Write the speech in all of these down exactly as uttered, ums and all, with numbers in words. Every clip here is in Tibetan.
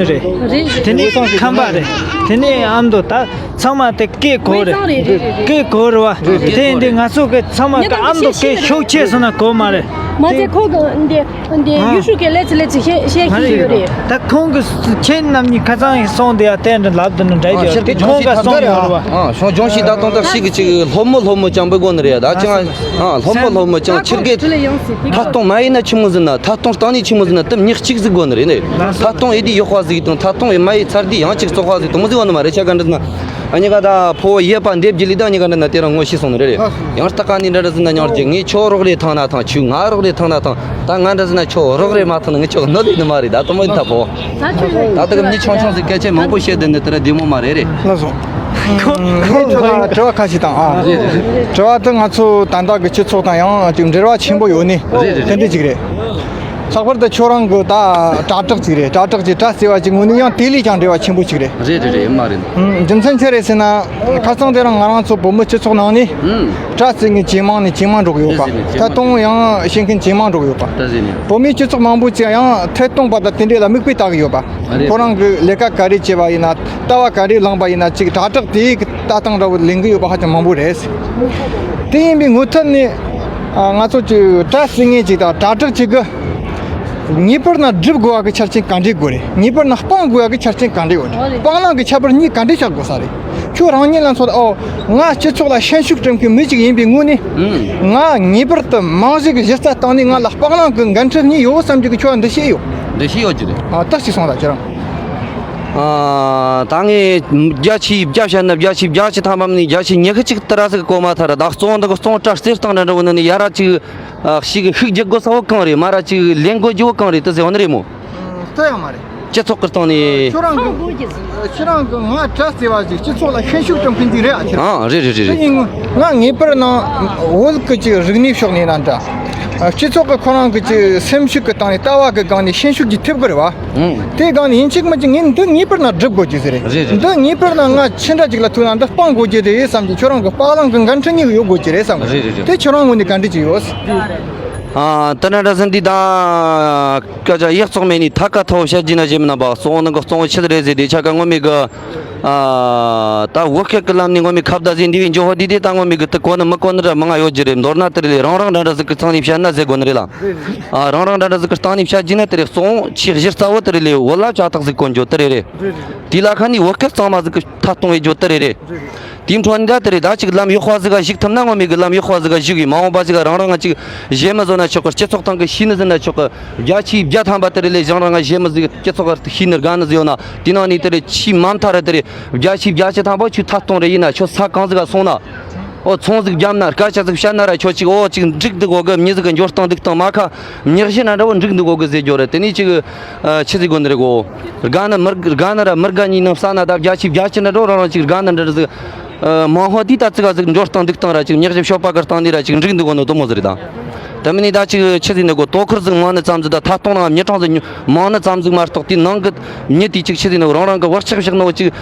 རེད། རེད། དེ་ནས་ཁམས་པ་རེད། དེ་ནས་ཨ་མདོ། ད་ཚང་མ་དེ་སྐད་གོ་རེད། དབུས་གཙང་རེད། རེད། རེད། རེད། སྐད་གོ་རེད་བ། རེད། དེ་འདི་ང་ཚོ་གི་ཚང་མ་ཉེ་གི་ཨ་མདོ་སྐད་ཤོག་ཆེ་སོང་ན་གོ་མ་རེད། མ་ཚད་ཁོང་གི་འདི་འདི་ཨ་ཡུལ་ཤུལ་གི་ལས་ཚེ་ལས་ཚེ་བཤད་བཤད་མ་ཀྱི་རེད། ཡོད་རེད། ད་ཁོང་གི་ཁྱེད་རྣམ་གཉིས་ཁ་སང་ཡིན་སོང་དེ་ཡ་དེ་འདྲ་ལབ་དུ་ནི་འདྲ་ཡོད་དེ། ཁོང་ག་སོང་ཡོད་རེད་བ། ཨ་ཤོང་ལྗོངས་ཤིག་ད་དུང་ད་ཞིག་གི་ཅིག་སློབ་མོ་སློབ་མོ་ཅང་པོ་དགོ་ནི་རེད། ད་ཅང་ཨ་སློབ་མོ་སློབ་མོ་ཅང་ཕྱིར་གི་ཐ་སྟོང་མ་ཡིན་ན་ཆི་མོ་ཟིན་ན། ཐ་སྟོང་སྟེང་ནས་ཆི་མོ་ཟིན་ན་དུམ་ཉག་གཅིག་ཟིག་དགོ་ནི་རེད་ནི། ཐ་སྟོང་ཨེ་དེ་ཡོག་པ་ཟིག་དང་ཐ་སྟོང་ཨེ་མ་ཡི་ཚར་དེ་ཡང་གཅིག་བཙོག་པ་ཟིག་དུམ་ཟིག་བ་ནི་མ་རེད། ཆ་ག་འདྲ་ན་ཨ་ཉི་ག་ད་ཕོ་ཡེ་པ་འདེབས་ཀྱི་ལི་ད་ཉི་ག་འདྲ་ན་དེ་རང་ངོ་ཤེས་སོང་ནི་རེད། རེད། ཡང་ལྟ་ག་ནི་འདྲ་འདྲ་ཟིན་ན་ཉར་གྱི། ངས་ཁྱོད་རོགས་རེ་ཐང་ན་ཐང་ཆུ། ང་རོགས་རེ་ཐང་ན་ཐང་། ད་ང་འདྲ་ཟིན་ན་ཁྱོད་རོགས་རེ་མ་ཐང་ན་ངས་ཁྱོད་ནོར་ལི་ནི་མ་རེད། ད་དུམ་ཨེ་ཐ་ཕོ། ད་ད་གི་མི་ཆུང་ཆུང་ཟིག་སྐད་ཆ་མང་པོ་བཤད་དེ་ནི་དེ་ར་བདེ་མོ་མ་རེད། རེད། ལགས་སོ། ཁོ་ཁྱོད་ལ་དྲི་བ་ཁ་ཤས་དང་ཨ། རེད་རེད། དྲི་བ་དེ་ང་ཚོ་ད་ལྟ་གི་སྤྱི་ཚོགས་དང་ཡང་ཅིག་འབྲེལ་བ་ཆེན་པོ་ཡོད་ནི། རེད་རེད། དེ་འདྲ་ཅིག་རེད། ལྷག་པར་དུ་ཁྱོད་རང་གི་ད་གྲྭ་གྲགས་ཅིག་རེད། གྲྭ་གྲགས་ཀྱི་གྲྭ་ཟེར་བ་ཅིག་ངོས་ནས་ཡང་དེ་ལས་ཀྱང་འབྲེལ་བ་ཆེན་པོ་ཅིག་རེད། རེད་རེད་རེད། མ་རེད། ཨུམ། རྒྱུ་མཚན་ཆི་རེད་ཟེར་ན། ཁ་སང་དེ་རིང་ང་རང་ཚོ་བོད་མི་སྤྱི་ཚོགས་ནང་ནས་ཨུམ། གྲྭ་བཙུན་ངས་ཇེ་མང་ནས་ཇེ་མང་འགྲོ་གི་ཡོད་པ། རེད་རེད། ད་དུང་ཡང་བྱེད་མཁན་ཇེ་མང་འགྲོ་གི་ཡོད་པ། ད་ཟེར་ནས། བོད་མིའི་སྤྱི་ཚོགས་མང་པོ་ཅིག་ཡང་ཐད་གཏོང་པ་དང་དེ་འདྲས་ལ་མིག་དཔེ་ལྟ་གི་ཡོད་པ། རེད། ཁོ་རང་གི་ལས་ཀ་ག་རེ་བྱས་པ་ཡིན་ན། ལྟ་བ་ག་རེ་བླངས་པ་ཡིན་ན། ཅིག་གྲྭ་གྲགས་དེའི་ལྟ་སྟངས་འདྲ་བོ་ལེན་གི་ཡོད་པ་ཧ་ཅང་མང་པོ་རེད། དེ་ཡིན་པའི་ངོས་ཐད་ནས་ང་ཚོ་ཅིག་གྲྭ་བཙུན་ངོས་ཅིག་དང་གྲྭ་གྲགས་ཅིག་གི་ངེས་པར་ན་སྒྲུབ་དགོས་པ་གི་ཆ་རྐྱེན་ག་འདྲས་དགོས་རེད། ངེས་པར་ན་སྤང་དགོས་པ་གི་ཆ་རྐྱེན་ག་འདྲས་ཡོད་རེད། སྤང་བླང་གི་ཁྱད་པར་གཉིས་ག་འདྲས་ཆགས་དགོས་ས་རེད། ཁྱོད་རང་ཉིད་ལ་མཚོན། ཨོ། ང་སྤྱི་ཚོགས་ལ་ཤན་ཤུགས་སྤྲད་མཁན་མི་ཞིག་ཡིན་པའི་ངོས་ནས། ཨང་། ང་ངེས་པར་དུ་རྨང་གཞི་གི་གཞི་རྩ་སྟེང་ནས་ང་ལ་སྤང་བླང་གི་འགན་འཁྲི་གཉིས་ཡོད་བསམ་གྱི་གི་ཁྱོད་འདི་ཤེས་ཡོད། འདི་ཤེས་ཡོད་ཀྱི་རེད། ཨ། ད་ཅིག་སོང་ད་ཁྱེད་རང་། ཨ། ད་ངས་བརྒྱ་ཆའི་བརྒྱ་བཤད་ན་བརྒྱ་ཆའི་བརྒྱ་ཆ་ཐམ་པ་མིན་ནས་བརྒྱ་ཆའི་ཉི་ཤུ་གཅིག་དེ་ར་ཟིག་གོ་མ་ཐར། ད་གཙོ་བོ་འདི་གི་གཙོ་བོ་གྲྭ་རྩེ་སྟེང་འདྲ་འདྲ་བོ་ནི་ནི་ཡ་ར་ཅིག་ཨ། ཞིག་གི་ཤུགས་རྒྱག་དགོས་ས་བོ་གང་རེད། མ་ར་ཅིག་ལེན་དགོས་རྒྱུ་བོ་གང་རེད། དེ་ཟེར་བ་ནི་རེད་མོ། ཨ། དེ་ཡང་མ་རེད། སྤྱི་ཚོགས་ཀྱི་སྟེང་ནས། ཁྱོད་རང་གི་ཁྱེད་རང་གི་ང་གྲྭ་ཟེར་བ་ཞིག་སྤྱི་ཚོགས་ལ་ཤན་ཤུགས་སྤྲད་མཁན་ཅིག་རེད་ཨ། ཁྱེད་རང་། ཨ། རེད་རེད་རེད་དེ་རེད། ཡིན་ང་ངེས་པར་ནང་བོད་ཀྱི་ཅིག་རིག་གནས་ཕྱོགས་ནས་ན་འདྲ། ཨ། སྤྱི་ཚོགས་ཀྱི་ཁོ་རང་གི་ཅིག་སེམས་ཤུགས་ཀྱི་སྟེང་ནས་ལྟ་བ་གི་སྒང་ནས་ཤན་ཤུགས་ཀྱིས་ཐེབས་གི་རེད་བ། ཨང་། དེའི་སྒང་ནས་ཡིན་གཅིག་མིན་གཅིག་ངས་འདི་ངེས་པར་ན་སྒྲུབ་དགོས་ཀྱི་ཟེར་རེད། རེད་རེད། འདི་ངེས་པར་ན་ང་ཕྱི་འདྲ་ཅིག་ལ་ཐུག་ན་འདི་སྤང་དགོས་ཀྱི་རེད་བསམ་གྱི། ཁྱོད་རང་གི་སྤང་བླང་གི་འགན་འཁྲི་གཉིས་ཡོད་དགོས་ཀྱི་རེད་བསམ་གྱི། རེད་རེད་རེད། དེ་ཁྱོད་རང་ངོས་ནས་ག་འདྲ་ཅིག་ཡོད། ཨ། ད་ན་འདྲ་ཟིན་འདི་ད། སྐད་ཆ་ཡག་བཙོག་མེད་ནི་ཐ་ཀ་ཐོ་བཤད་རྒྱུ་ན་བྱེད་མི་རྣམ་པ། གཙོ་བོ་ནི་གི་གཙོ་བོ་ཆི་རེད་ཟེར་དེ་ཆ་ཀ་ངོ་མི་གི། ཨ། ད་བོད་སྐད་ཀྱི་ལམ་ནས་ངོ་མི་ཁ་བརྡ་ཟེར་འདི་བའི་འཇོ་ཧོ་འདི་དེ་ད་ངོ་མི་གི་དེ་གོ་ནི་མི་གོ་ནི་ར་མི་ང་ཡོད་རྒྱུ་རེད། མདོར་ན་དེ་རེད་ལས་རང་རང་འདྲ་འདྲ་ཟིག་གི་ཚང་ནས་བཤད་ན་ཟེར་དགོ་ནི་རེད་ལ། ཨ། རང་རང་འདྲ་འདྲ་ཟིག་གི་སྟེང་ནས་བཤད་རྒྱུ་ན་དེ་རེད། གཙོ་བོ་ཆི་གཞི་རྩ་བོ་དེ་རེད་ལས་བོད་ལ་ལྕགས་ཐག་ཟིག་གོན་རྒྱུ་དེ་རེད་རེད། དེ་ལ་ཁ་ནས་བོད་སྐད་གཙང་མ་ཟིག་གི་ཐ་སྟོང་ཡེ་རྒྱུ་དེ་རེད་རེད། དེའི་འཕྲོ་ནས་ད་དེ་རེད། ད་ཅིག་ལམ་ཡག་པ་ཟིག་ག་ཞུགས་ཐུབ་ན་ངོ་མི་གི་ལམ་ཡག་པ་ཟིག་ག་ཞུགས་གི། མ་འོངས་པ་ཟིག་ག་རང་རང་ང་ཅིག་གཞས་མི་བཟོ་ན་ཆོག་གི། སྤྱི་ཚོགས་སྟེང་གི་ཤེས་ནི་ཟིན་ན་ཆོག་གི། བརྒྱ་ཆའི་བརྒྱ་ཐམ་པ་དེ་རེད་ལས་གཞན་རང་ང་གཞས་མི་ཟིག་སྤྱི་ཚོགས་ག་ཤེས་ནི་དགའ་ནི་ཟིག་ཡོད་ན། དེ་ནང་ནས་དེ་རེད་ཆེས་མ་མཐའ་ར་དེ་རེད། བརྒྱ་ཆའི་བརྒྱ་ཆ་ཐམ་པ་ཁྱོད་ཐ་སྟོང་རེ་ཡིན་ན། ཁྱོད་ས་གང་ཟིག་ག་སོང་ན། ཨོ། ཚོང་ཟིག་བརྒྱབ་ན། སྐད་ཆ་ཟིག་བཤད་ན་ར་ཁྱོད་ཅིག་ཨོ་ཅིག་འགྲིག་འདུག་གོ་གི། མྱི་ཟིག་གི་འབྱོར་སྟངས་འདུག་སྟངས་མ་ཁ། མྱི་གཞི་ན་འདྲ་བོ་འགྲིག་འདུག་གོ་གི་ཟེར་རྒྱུ་རེད། དེ་ནས་ཅིག་ཨ། ཆི་ཟིག་གོ་ནི་རེད་གོ། དགའ་ནི་མི་དགའ་ནི་ར་མི་དགའ་གཉིས་ནང་བསམ་ན་ད་བརྒྱ་ཆའི་བརྒྱ་ཆ་འདྲ་འགྲོ། རང་རང་ཅིག་དགའ་ནི་འདྲ་ཟིག་ཨ། མང་ཧོ་དེ་ད་ཙི་ག་ཟིག་འབྱོར་སྟངས་འདུག་སྟངས་ར་ཅིག་མྱི་གཞི་ཤོག་པ་གི་སྟེང་ནས་ར་ཅིག་འགྲིག་འདུག་གོ་ནོ་དེ་མོ་ཟིག་རེད་ད། དེ་མིན་ནི་ད་ཅིག་ཆི་ཟིག་ནི་གོ། དོ་ཁུར་ཟིག་མང་ནི་ཙམ་ཟིག་ད་ཐ་སྟོང་ནང་མྱི་གྲངས་ཟིག་མང་ནི་ཙམ་ཟིག་མ་གཏོགས་དེ་ནང་གི་མྱི་དེ་ཅིག་ཆི་ཟིག་ནི་རང་རང་གི་བག་ཆགས་བཞག་ནོ་ཅིག་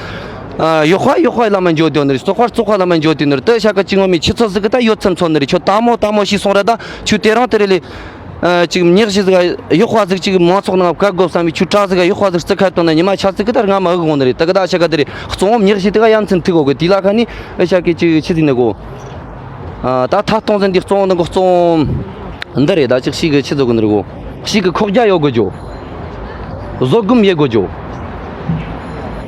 ཨ། ཡག་པ་ཡག་པ་ལ་མ་འཇོག་དེ་ནི་རེད། བཙོག་པ་བཙོག་པ་ལ་མ་འཇོག་དེ་ནི་རེད། དེ་ཤ་ཀ་ཅིག་ངོ་མི་ཆུ་ཚོད་ཟིག་གི་ད་ཡོད་ཚད་མཚོན་ནི་རེད། ཁྱོད་ལྟ་མོ་ལྟ་མོ་ཞིག་སོང་ར་ད་ཆུ་དེ་རང་དེ་རེད་ལས། ཨ། ཅིག་མྱི་གཞི་ཟིག་ཡག་པ་ཟིག་ཅིག་མང་ཚོགས་ནང་བཀལ་དགོས་བསམ་པའི་ཆུ་བྲག་ཟིག་ཡག་པ་ཟིག་རྩི་ཁ་བཏང་ན་ཉི་མ་ཆ་ཟིག་གི་ད་རྔ་མ་ཨུ་གོང་ནི་རེད། དེ་གི་ད་ཤ་ཀ་དེ་རེད། གཙོ་བོ་མྱི་གཞི་དེ་ག་ཡ་མཚན་ཐུག་གོ་གི། དེ་ལ་ཁ་ནི་ཨེ་ཤ་ཀི་ཅིག་ཆི་ཟིག་ནི་གོ། ཨ། ད་ཐ་སྟོང་ཟིན་དེ་གཙོ་བོ་ནི་གོ་གཙོ་བོ། འདི་རེད། ད་ཅིག་ཞིག་གི་ཆི་ཟིག་གོ་ནི་རེད་གོ། ཞིག་གི་ཁོག་རྒྱ་ཡོད་དགོས་རྒྱུ། བཟོད་སྒོམ་ཡོད་དགོས་རྒྱུ།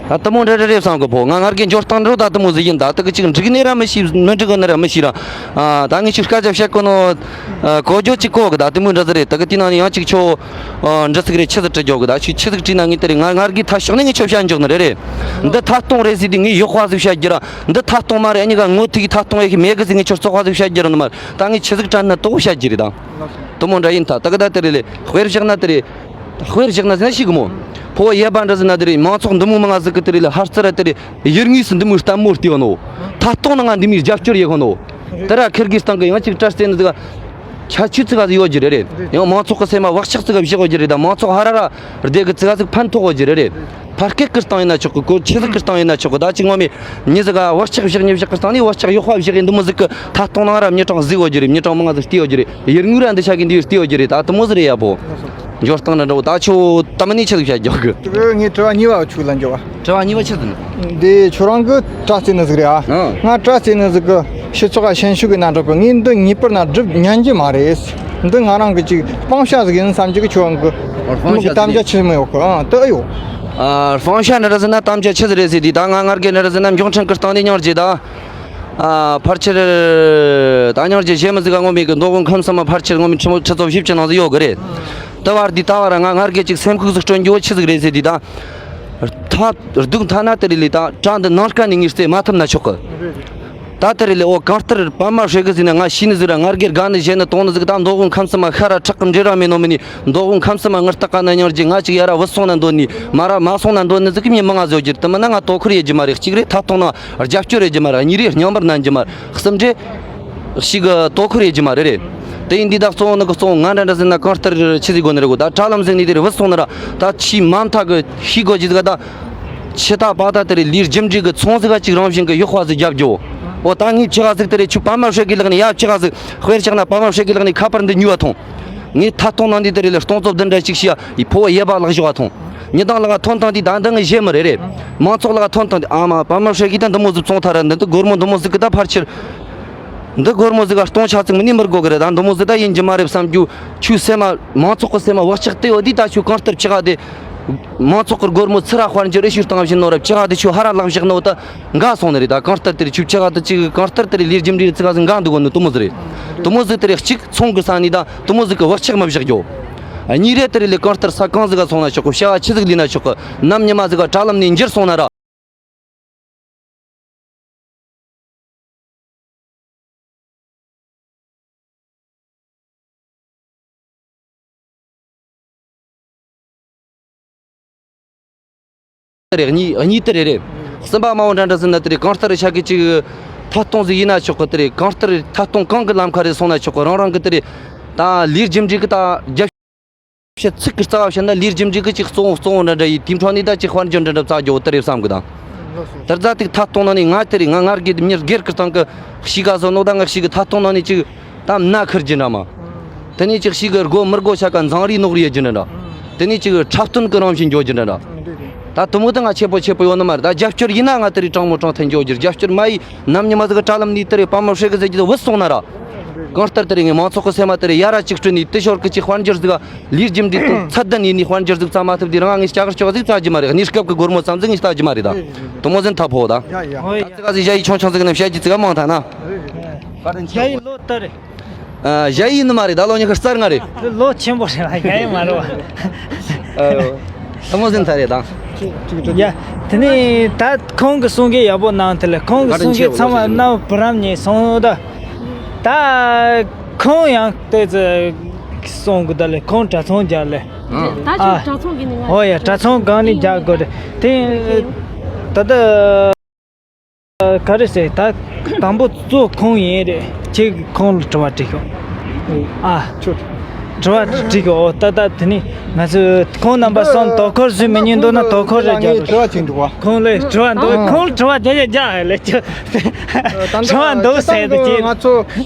ད་དེ་མོ་འདྲ་རེ་རེ་བསམ་གི་ཕོ། ང་ང་རྒན་འབྱོར་སྟངས་འགྲོ་ད་དེ་མོ་ཟིག་ཡིན། ད་དེ་གི་ཅིག་འགྲིག་ནི་ར་མི་ཤེས། མི་འགྲིག་གི་ནི་ར་མི་ཤེས་ར། ཨ། ད་ངས་ཅིག་སྐད་ཆ་བཤད་གོ་ནོ། ཨ། གོ་རྒྱུ་ཅིག་གོ་གི། ད་དེ་མོ་འདྲ་ཟིག་རེད། དེ་གི་དེ་ནང་ནས་ཡང་ཅིག་ཁྱོ། ཨ། འདྲ་ཟིག་རེད། ཆི་ཟིག་དྲི་རྒྱོ་གི། ད་ཆི་ཆི་ཟིག་དྲི་ན་ངས་དེ་རེད། ང་ང་རྒན་ཐ་ཤོག་ནས་ངས་ཁྱོ་བཤད་འཇོག་ནི་རེ་རེད། འདི་ཐ་སྟོང་རེད་ཟིག་དེ་ངས་ཡག་པ་ཟིག་བཤད་རྒྱུ་ར། འདི་ཐ་སྟོང་མ་རེད། ཨ་ནི་ག་ངོ་ཐིག་གི་ཐ་སྟོང་ཡེ་གི་མེད་གི་ཟིག་ངས་ཁྱོ་བཙོག་པ་ཟིག་བཤད་རྒྱུ་ར་ནི་མ་རེད། ད་ངས་ཆི་ཟིག་དྲན་ན་དོ་བཤད་རྒྱུ་རེད་ད། དེ་མོ་འདྲ་ཡིན་ད། ད་གི་ད་དེ་རེད་ལས་དཔེར་བཞག་ན་དེ་རེད། དཔེར་བཞག་ན་ཟེར་ན་ཤེས་གི་མོ། ཕོ་ཡེ་བ་འདྲ་ཟེར་ན་དེ་རེད། མང་ཚོགས་འདི་མོ་མང་ང་ཟིག་གི་དེ་རེད་ལས་ཧར་རྩེ་ར་དེ་རེད། ཡུལ་དངོས་སུ་འདི་མོའི་ལྟད་མོ་བལྟས་ཡོད་ནོ། ཐ་སྟོང་ནང་ང་འདི་མོའི་རྒྱབ་སྐྱོར་ཡེ་གོ་ནོ། དེ་ར་ཁིར་གི་སྟེང་གི་ཡང་ཅིག་གྲྭ་བཙུན་ཟིག་ཆ་ཆུ་ཚིག་ག་ཟིག་ཡོད་རྒྱུ་རེད་རེད། ཡང་མང་ཚོགས་གི་སེམས་མ་བག་ཆགས་ཟིག་ག་བཞག་ཡོད་རྒྱུ་རེད། ད་མང་ཚོགས་ཧ་ར་ར་སྡེ་གི་ཚིག་ག་ཟིག་ཕན་ཐོགས་ཡོད་རྒྱུ་རེད་རེད། ཕར་སྐད་ཀྱི་སྟེང་ཡིན་ན་ཆོག་གི། གོ་ཆི་ཟིག་གི་སྟེང་ཡིན་ན་ཆོག་གི། ད་ཅིག་ངོ་མས་མྱི་ཟིག་ག་བག་ཆགས་བཞག་ནས་བཞག་གི་སྟེང་ནས་བག་ཆགས་ཡག་པ་བཞག་གི་འདི་མོ་ཟིག་གི་ཐ་སྟོང་ནང་ར་མྱི་གྲངས་ཟིག་ཡོད་རྒྱུ་རེད། མྱི་གྲངས་མང་ང་ཟིག་བལྟས་ཡོད་རྒྱུ་རེད། ཡུལ་དངོས་ར་འདི་ཆ་གི་འདི་བལྟས་ཡོད་རྒྱུ་རེད། ད་དེ་མོ་ཟིག་རེད་ཡ་བོ། འབྱོར་སྟངས་འདྲ་འདྲ་བོ་ད་ཁྱོད་ད་མི་ནི་ཆི་ཟིག་བྱ་རྒྱག་གི། དེ་གི་ངས་དྲི་བ་གཉིས་པ་ཆུ་ལ་འཇོག་བ། དྲི་བ་གཉིས་པ་ཆི་ཟིག་ནི། འདི་ཁྱོད་རང་གི་དྲ་རྩེ་ནི་ཟིག་རེད་ཨ། ཨང་། ང་དྲ་རྩེ་ནི་ཟིག་གི་སྤྱི་ཚོགས་ཀ་ཤན་ཤུགས་ཀྱི་ན་འགྲོ་གི། ངས་འདི་ངེས་པར་ན་སྒྲུབ་ཉན་གྱི་མ་རེད། འདི་ང་རང་གི་ཅིག་སྤང་བྱ་ཟིག་ཡིན་བསམ་གྱི་གི་ཁྱོད་རང་གི་སྤང་བྱ་ཟིག་ཡིན། དམ་བཅའ་ཆི་མི་ཡོད་གི། ཨང་། དེ་ཨེ་ཡོད། ཨ། སྤང་བྱ་འདྲ་འདྲ་ཟིག་ན་དམ་བཅའ་ཆི་ཟིག་རེད་ཟེར་དུས་ད་ང་ངར་གི་འདྲ་འདྲ་ཟིག་ན་མགྱོགས་འཕྲིན་གི་སྟེང་ནས་སྙིང་རྗེ་ད། ཨ། ཕལ་ཆེར་ད་སྙིང་རྗེ་བྱེད་མི་ཟིག་ག་ངོ་མི་གི་མདོ་དབུས་ཁམས་གསུམ་མ་ཕལ་ཆེར་ངོ་མི་ཁྲི་ཁྲི་ཚོ་བཞི་བཅུ་ནང་ཟིག་ཡོད་གི་རེད། ད་བར་འདི་ད་བར་ང་ངར་གི་ཅིག་སེམས་ཁུག་ཟིག་སྐྲུན་རྒྱུ་བོ་ཆི་ཟིག་རེད་ཟེར་དུས་ད། ཐ་སྡུག་ཐ་ན་དེ་རིང་ལས་ད་དྲ་འདི་ནང་ཀ་ནས་ངས་རྩེ་མ་ཐུབ་ན་ཆོག་གི། ད་དེ་རིང་ལས་འོ་གང་ལྟར་པ་མ་ཧྲེ་གི་ཟིན་ན་ང་ཤི་ནི་ཟིག་ར་ངར་གི་དགའ་ནི་ཞེ་ནི་དོང་ནི་ཟིག་ད་མདོ་དབུས་ཁམས་གསུམ་མ་ཤ་ར་ཁྲག་གི་འདྲེ་ར་མེད་ནོ་མི་ནི་མདོ་དབུས་ཁམས་གསུམ་མ་ངར་ལྟ་ཀ་ན་སྙིང་རྗེ། ང་ཅིག་ཡ་ར་བུད་སོང་ན་འདོད་ནི་མ་ར་མ་སོང་ན་འདོད་ནི་ཟིག་གི་མྱི་མང་ང་ཟོ་རྒྱུ་རེད། དེ་མིན་ན་ང་དོ་ཁུར་ཡེད་རྒྱུ་མ་རེད། གཅིག་རེད། ཐད་གཏོང་ནང་རྒྱབ་སྐྱོར་ཡེད་རྒྱུ་མ་རེད། གཉིས་རེད། རྙིང་པར་ནན་རྒྱུ་མ་རེད། གསུམ་རེད། ཞིག་གི་དོ་ཁུར་ཡེད་རྒྱུ་མ་རེད་རེད། དེ་ཡིན་དུས་ད་གཙོ་བོ་ནི་གི་གཙོ་བོ་ང་འདྲ་འདྲ་ཟེར་ན་གང་ལྟར་ཆི་ཟིག་དགོས་ནི་རེད་གོ། ད་དྲ་ལམ་ཟིག་ནས་དེ་རེད་བུད་སོང་ན་ར་ད་ཆི་མ་མཐའ་གི་ཤི་དགོས་ཀྱི་ཟིག་ད། ཆི་ད་པ་ད་དེ་རེད་ལས་རྒྱུ་འབྲས་གི་ཚོང་ཟིག་ག་ཅིག་རང་བཞིན་གི་གཡོག་པ་ཟིག་རྒྱབ་རྒྱུ། འོ་ད་ངས་ཆི་ག་ཟིག་དེ་རེད་ཁྱོད་པ་མ་ཧྲེ་གི་ལག་ནས་ཡ་ཆི་ག་ཟིག་དཔེར་བཞག་ན་པ་མ་ཧྲེ་གི་ལག་ནས་ཁ་པར་འདི་ཉོས་པ་ཐོངས། ངས་ཐད་གཏོང་ནང་འདི་དེ་རེད་ལ་སྟོང་ཚོ་བདུན་འདྲ་ཅིག་ཤི་ཡ་ཡི་ཕོ་བ་ཡེ་བ་ལག་ཞོག་བ་ཐོངས། ཉི་དང་ལག་ཐོན་ཐང་འདི་ད་འདི་ངས་བཞེས་མི་རེད་རེད། མང་ཚོགས་ལག་ཐོན་ཐང་འདི་ཨ་མ་པ་མ་ཧྲེ་གི་ད་འདི་མོ་ཟིག་བཙོང་ཐ་ར་འདི་འདི་སྒོར་མོ་འདི་མོ་ཟིག་གི་ད་ཕར་ཆེར། འདི་སྒོར་མོ་ཟིག་ག་སྟོང་ཆ་ཚིག་མི་ནི་མི་དགོས་གི་རེད། ད་འདི་མོ་ཟིག་ད་ཡིན་རྒྱུ་མ་རེད་བསམ་རྒྱུ། ཆུ་སེམས་མ་མང་ཚོགས་གི་སེམས་མ་བག་ཆགས་དེ་ཡོད་དུས་ད་ཆུ་གང་ལྟར་ཆི་ག་དེ། མང་ཚོགས་གི་སྒོར་མོ་ཚུར་ར་དཔལ་འབྱོར་ཨེ་ཤུ་བཏང་བཞིན་ནོ་ར་ཆི་ག་དེ་ཆུ་ཧ་ར་ལག་བཞག་ནོ་ད་འགའ་སོང་ནི་རེད། ད་གང་ལྟར་དེ་རེད་ཆུ་ཆི་ག་དེ་ཆི་གང་ལྟར་དེ་རེད་ལས་རྒྱུ་འབྲས་ཚིག་ག་ཟིག་འགའ་འདུག་གོ་ནི་དུ་མོ་ཟིག་རེད། དུ་མོ་ཟིག་དེ་རེད་གཅིག་ཚོང་གི་ས་ནི་ད་དུ་མོ་ཟིག་གི་བག་ཆགས་མི་བཞག་རྒྱུ། གཉིས་རེད་དེ་རེད་ལས་གང་ལྟར་ས་གང་ཟིག་ག་སོང་ན་ཆོག་གི། བྱ་བ་ཆི་ཟིག་ལས་ན་ཆོག་གི། ནམ་ཉི་མ་ཟིག་ག་དྲ་ལམ་ནས་འགྱུར་སོང་ན་ར། དེ་རེད་གཉིས་གཉིས་དེ་རེད་རེད། གསུམ་པ་མ་འོ་འདྲ་འདྲ་ཟིན་ན་དེ་རེད་གང་ལྟར་ཆ་གི་ཅིག་ཐད་གཏོང་ཟིག་ཡིན་ན་ཆོག་གི། དེ་རེད་གང་ལྟར་ཐད་གཏོང་གང་གི་ལམ་ཁ་རེད་སོང་ན་ཆོག་གི། རང་རང་གི་དེ་རེད་ད་ལས་རྒྱུ་འབྲས་གི་ད་རྒྱབ་བཤད་ཚིག་གི་རྩ་བ་བཤད་ན་ལས་རྒྱུ་འབྲས་གི་ཅིག་གཙོ་བོ་གཙོ་བོ་འདྲ་འདྲ་ཡིན་དེའི་འཕྲོ་ནས་ད་ཅིག་དཔལ་འབྱོར་འདྲ་འདྲ་བཙལ་རྒྱུ་དེ་རེད་བསམ་གི་ད། དེར་རྫ་ཐིག་ཐད་གཏོང་ནང་ནས་ང་དེ་རེད་ང་ངར་གི་མྱི་སྒེར་གི་སྟེང་གི་གཤིས་ཀ་བཟོ་ནོ་ད་ང་གཤིས་གི་ཐད་གཏོང་ནང་ནས་ཅིག་ད་མནའ་ཁུར་རྒྱུ་འདྲ་མ། དེ་ནས་ཅིག་གཤིས་གི་སྒོ་མི་སྒོ་ཆ་ག་འཛིང་རེས་ནོག་རེས་རྒྱུ་འདྲ་འདྲ། དེ་ནས་ཅིག་འཁྲབ་སྟོན་གི་རང་བཞིན་འགྱོ་རྒྱུ་འདྲ་འདྲ། ད་དུ་མོ་ད་ང་ཆེ་པོ་ཆེ་པོ་ཡོད་ནི་མ་རེད། ད་རྒྱབ་སྐྱོར་ཡིན་ན་ང་དེ་རེད་དྲང་མོ་དྲང་ཐེན་འགྱོ་རྒྱུ་རྒྱབ་སྐྱོར་མ་ཡིན་ནམ་ཉི་མ་ཟིག་གི་དྲ་ལམ་ནས་དེ་རེད་པ་མ་ཧྲེ་གི་ཟེར་རྒྱུ་དེ་བུད་སོང་ན་ར། གང་ལྟར་དེ་རེད་ངས་མང་ཚོགས་གི་སེམས་མ་དེ་རེད་ཡ་ར་ཅིག་སྤྲོད་ནས་དེ་ཞོར་གི་ཅིག་དཔལ་འབྱོར་ཟིག་ག་ལས་རྒྱུ་འབྲས་དང་ཚད་ལྡན་ཡིན་ནས་དཔལ་འབྱོར་ཟིག་བཙལ་མ་ཐུབ་དུས་རང་ངས་སྐྱ་གར་ཅོག་ཟིག་བཙལ་རྒྱུ་མ་རེད། གནས་སྐབས་ཀྱི་སྒོར་མོ་ཙམ་ཟིག་ངས་བལྟ་རྒྱུ་མ་རེད་ད། དུ་མོ་ཟིན་ཐབས་ཕོ་ད། ད་ཙི་ག་ཟིག་ཞ་ཡི་ཆུང་ཆུང་ཟིག་ནས་བཤད་རྒྱུ་ཙི་ག་མང་ཐ་ན། ཞ་ཡི་ལོ་ལྟར་རེད། ཨ། ཞ་ཡི་ནི་མ་རེད་ད་ལོ་ཉི་ཤུ་རྩ་ལྔ་རེད། ལོ་ཆེན་པོ་རེད་ལ་ཞ་ཡི་མ་རེད་བ། དུ་མོ་ཟིན་ཐ་རེད་ད། ཡ། དེ་ནས་ད་ཁོང་གི་གསུང་གི་ཡག་པོ་གནང་དེ་ལ་ཁོང་གི་གསུང་གི་ཚང་མ་རྣམ་བུ་རམ་ཉེ་སོང་ད། ད་ཁོང་ཡང་ལྟོས་ཚེ་སོང་གི་ད་ལས་ཁོང་གྲྭ་ཚང་རྒྱག་ལས། ད་ཅིག་གྲྭ་ཚང་གི་ནི་ང་ཨོ་ཡ་གྲྭ་ཚང་གང་ནས་རྒྱག་དགོས་རེད་དེ། ད་ལྟ་ག་རེ་ཟེར་ད་དང་པོ་གཙོ་ཁོང་ཡིན་རེད། ཁྱེད་ཀྱིས་ཁོང་ལ་དྲི་བ་དྲིས་ཤོག་ཨ་ཁྱོད་དྲི་བ་དྲིས་གི་ཨོ་ད་ད་དེ་ནི་ང་ཚོས་ཁོང་རྣམ་པ་གསུམ་དོ་ཁུར་བཟོས་མི་ཉན་འདུག་ན་དོ་ཁུར་རེ་རྒྱག་དྲི་བ་ཅིག་འདུག་བ། ཁོང་ལ་དྲི་བ་འདུག་ཨ་ཁོང་ལ་དྲི་བ་རྒྱག་རྒྱག་རྒྱག་ལས་ཁྱོད་དྲི་བ་འདུག་ཟེར་དུ་ཁྱེད་ང་ཚོ།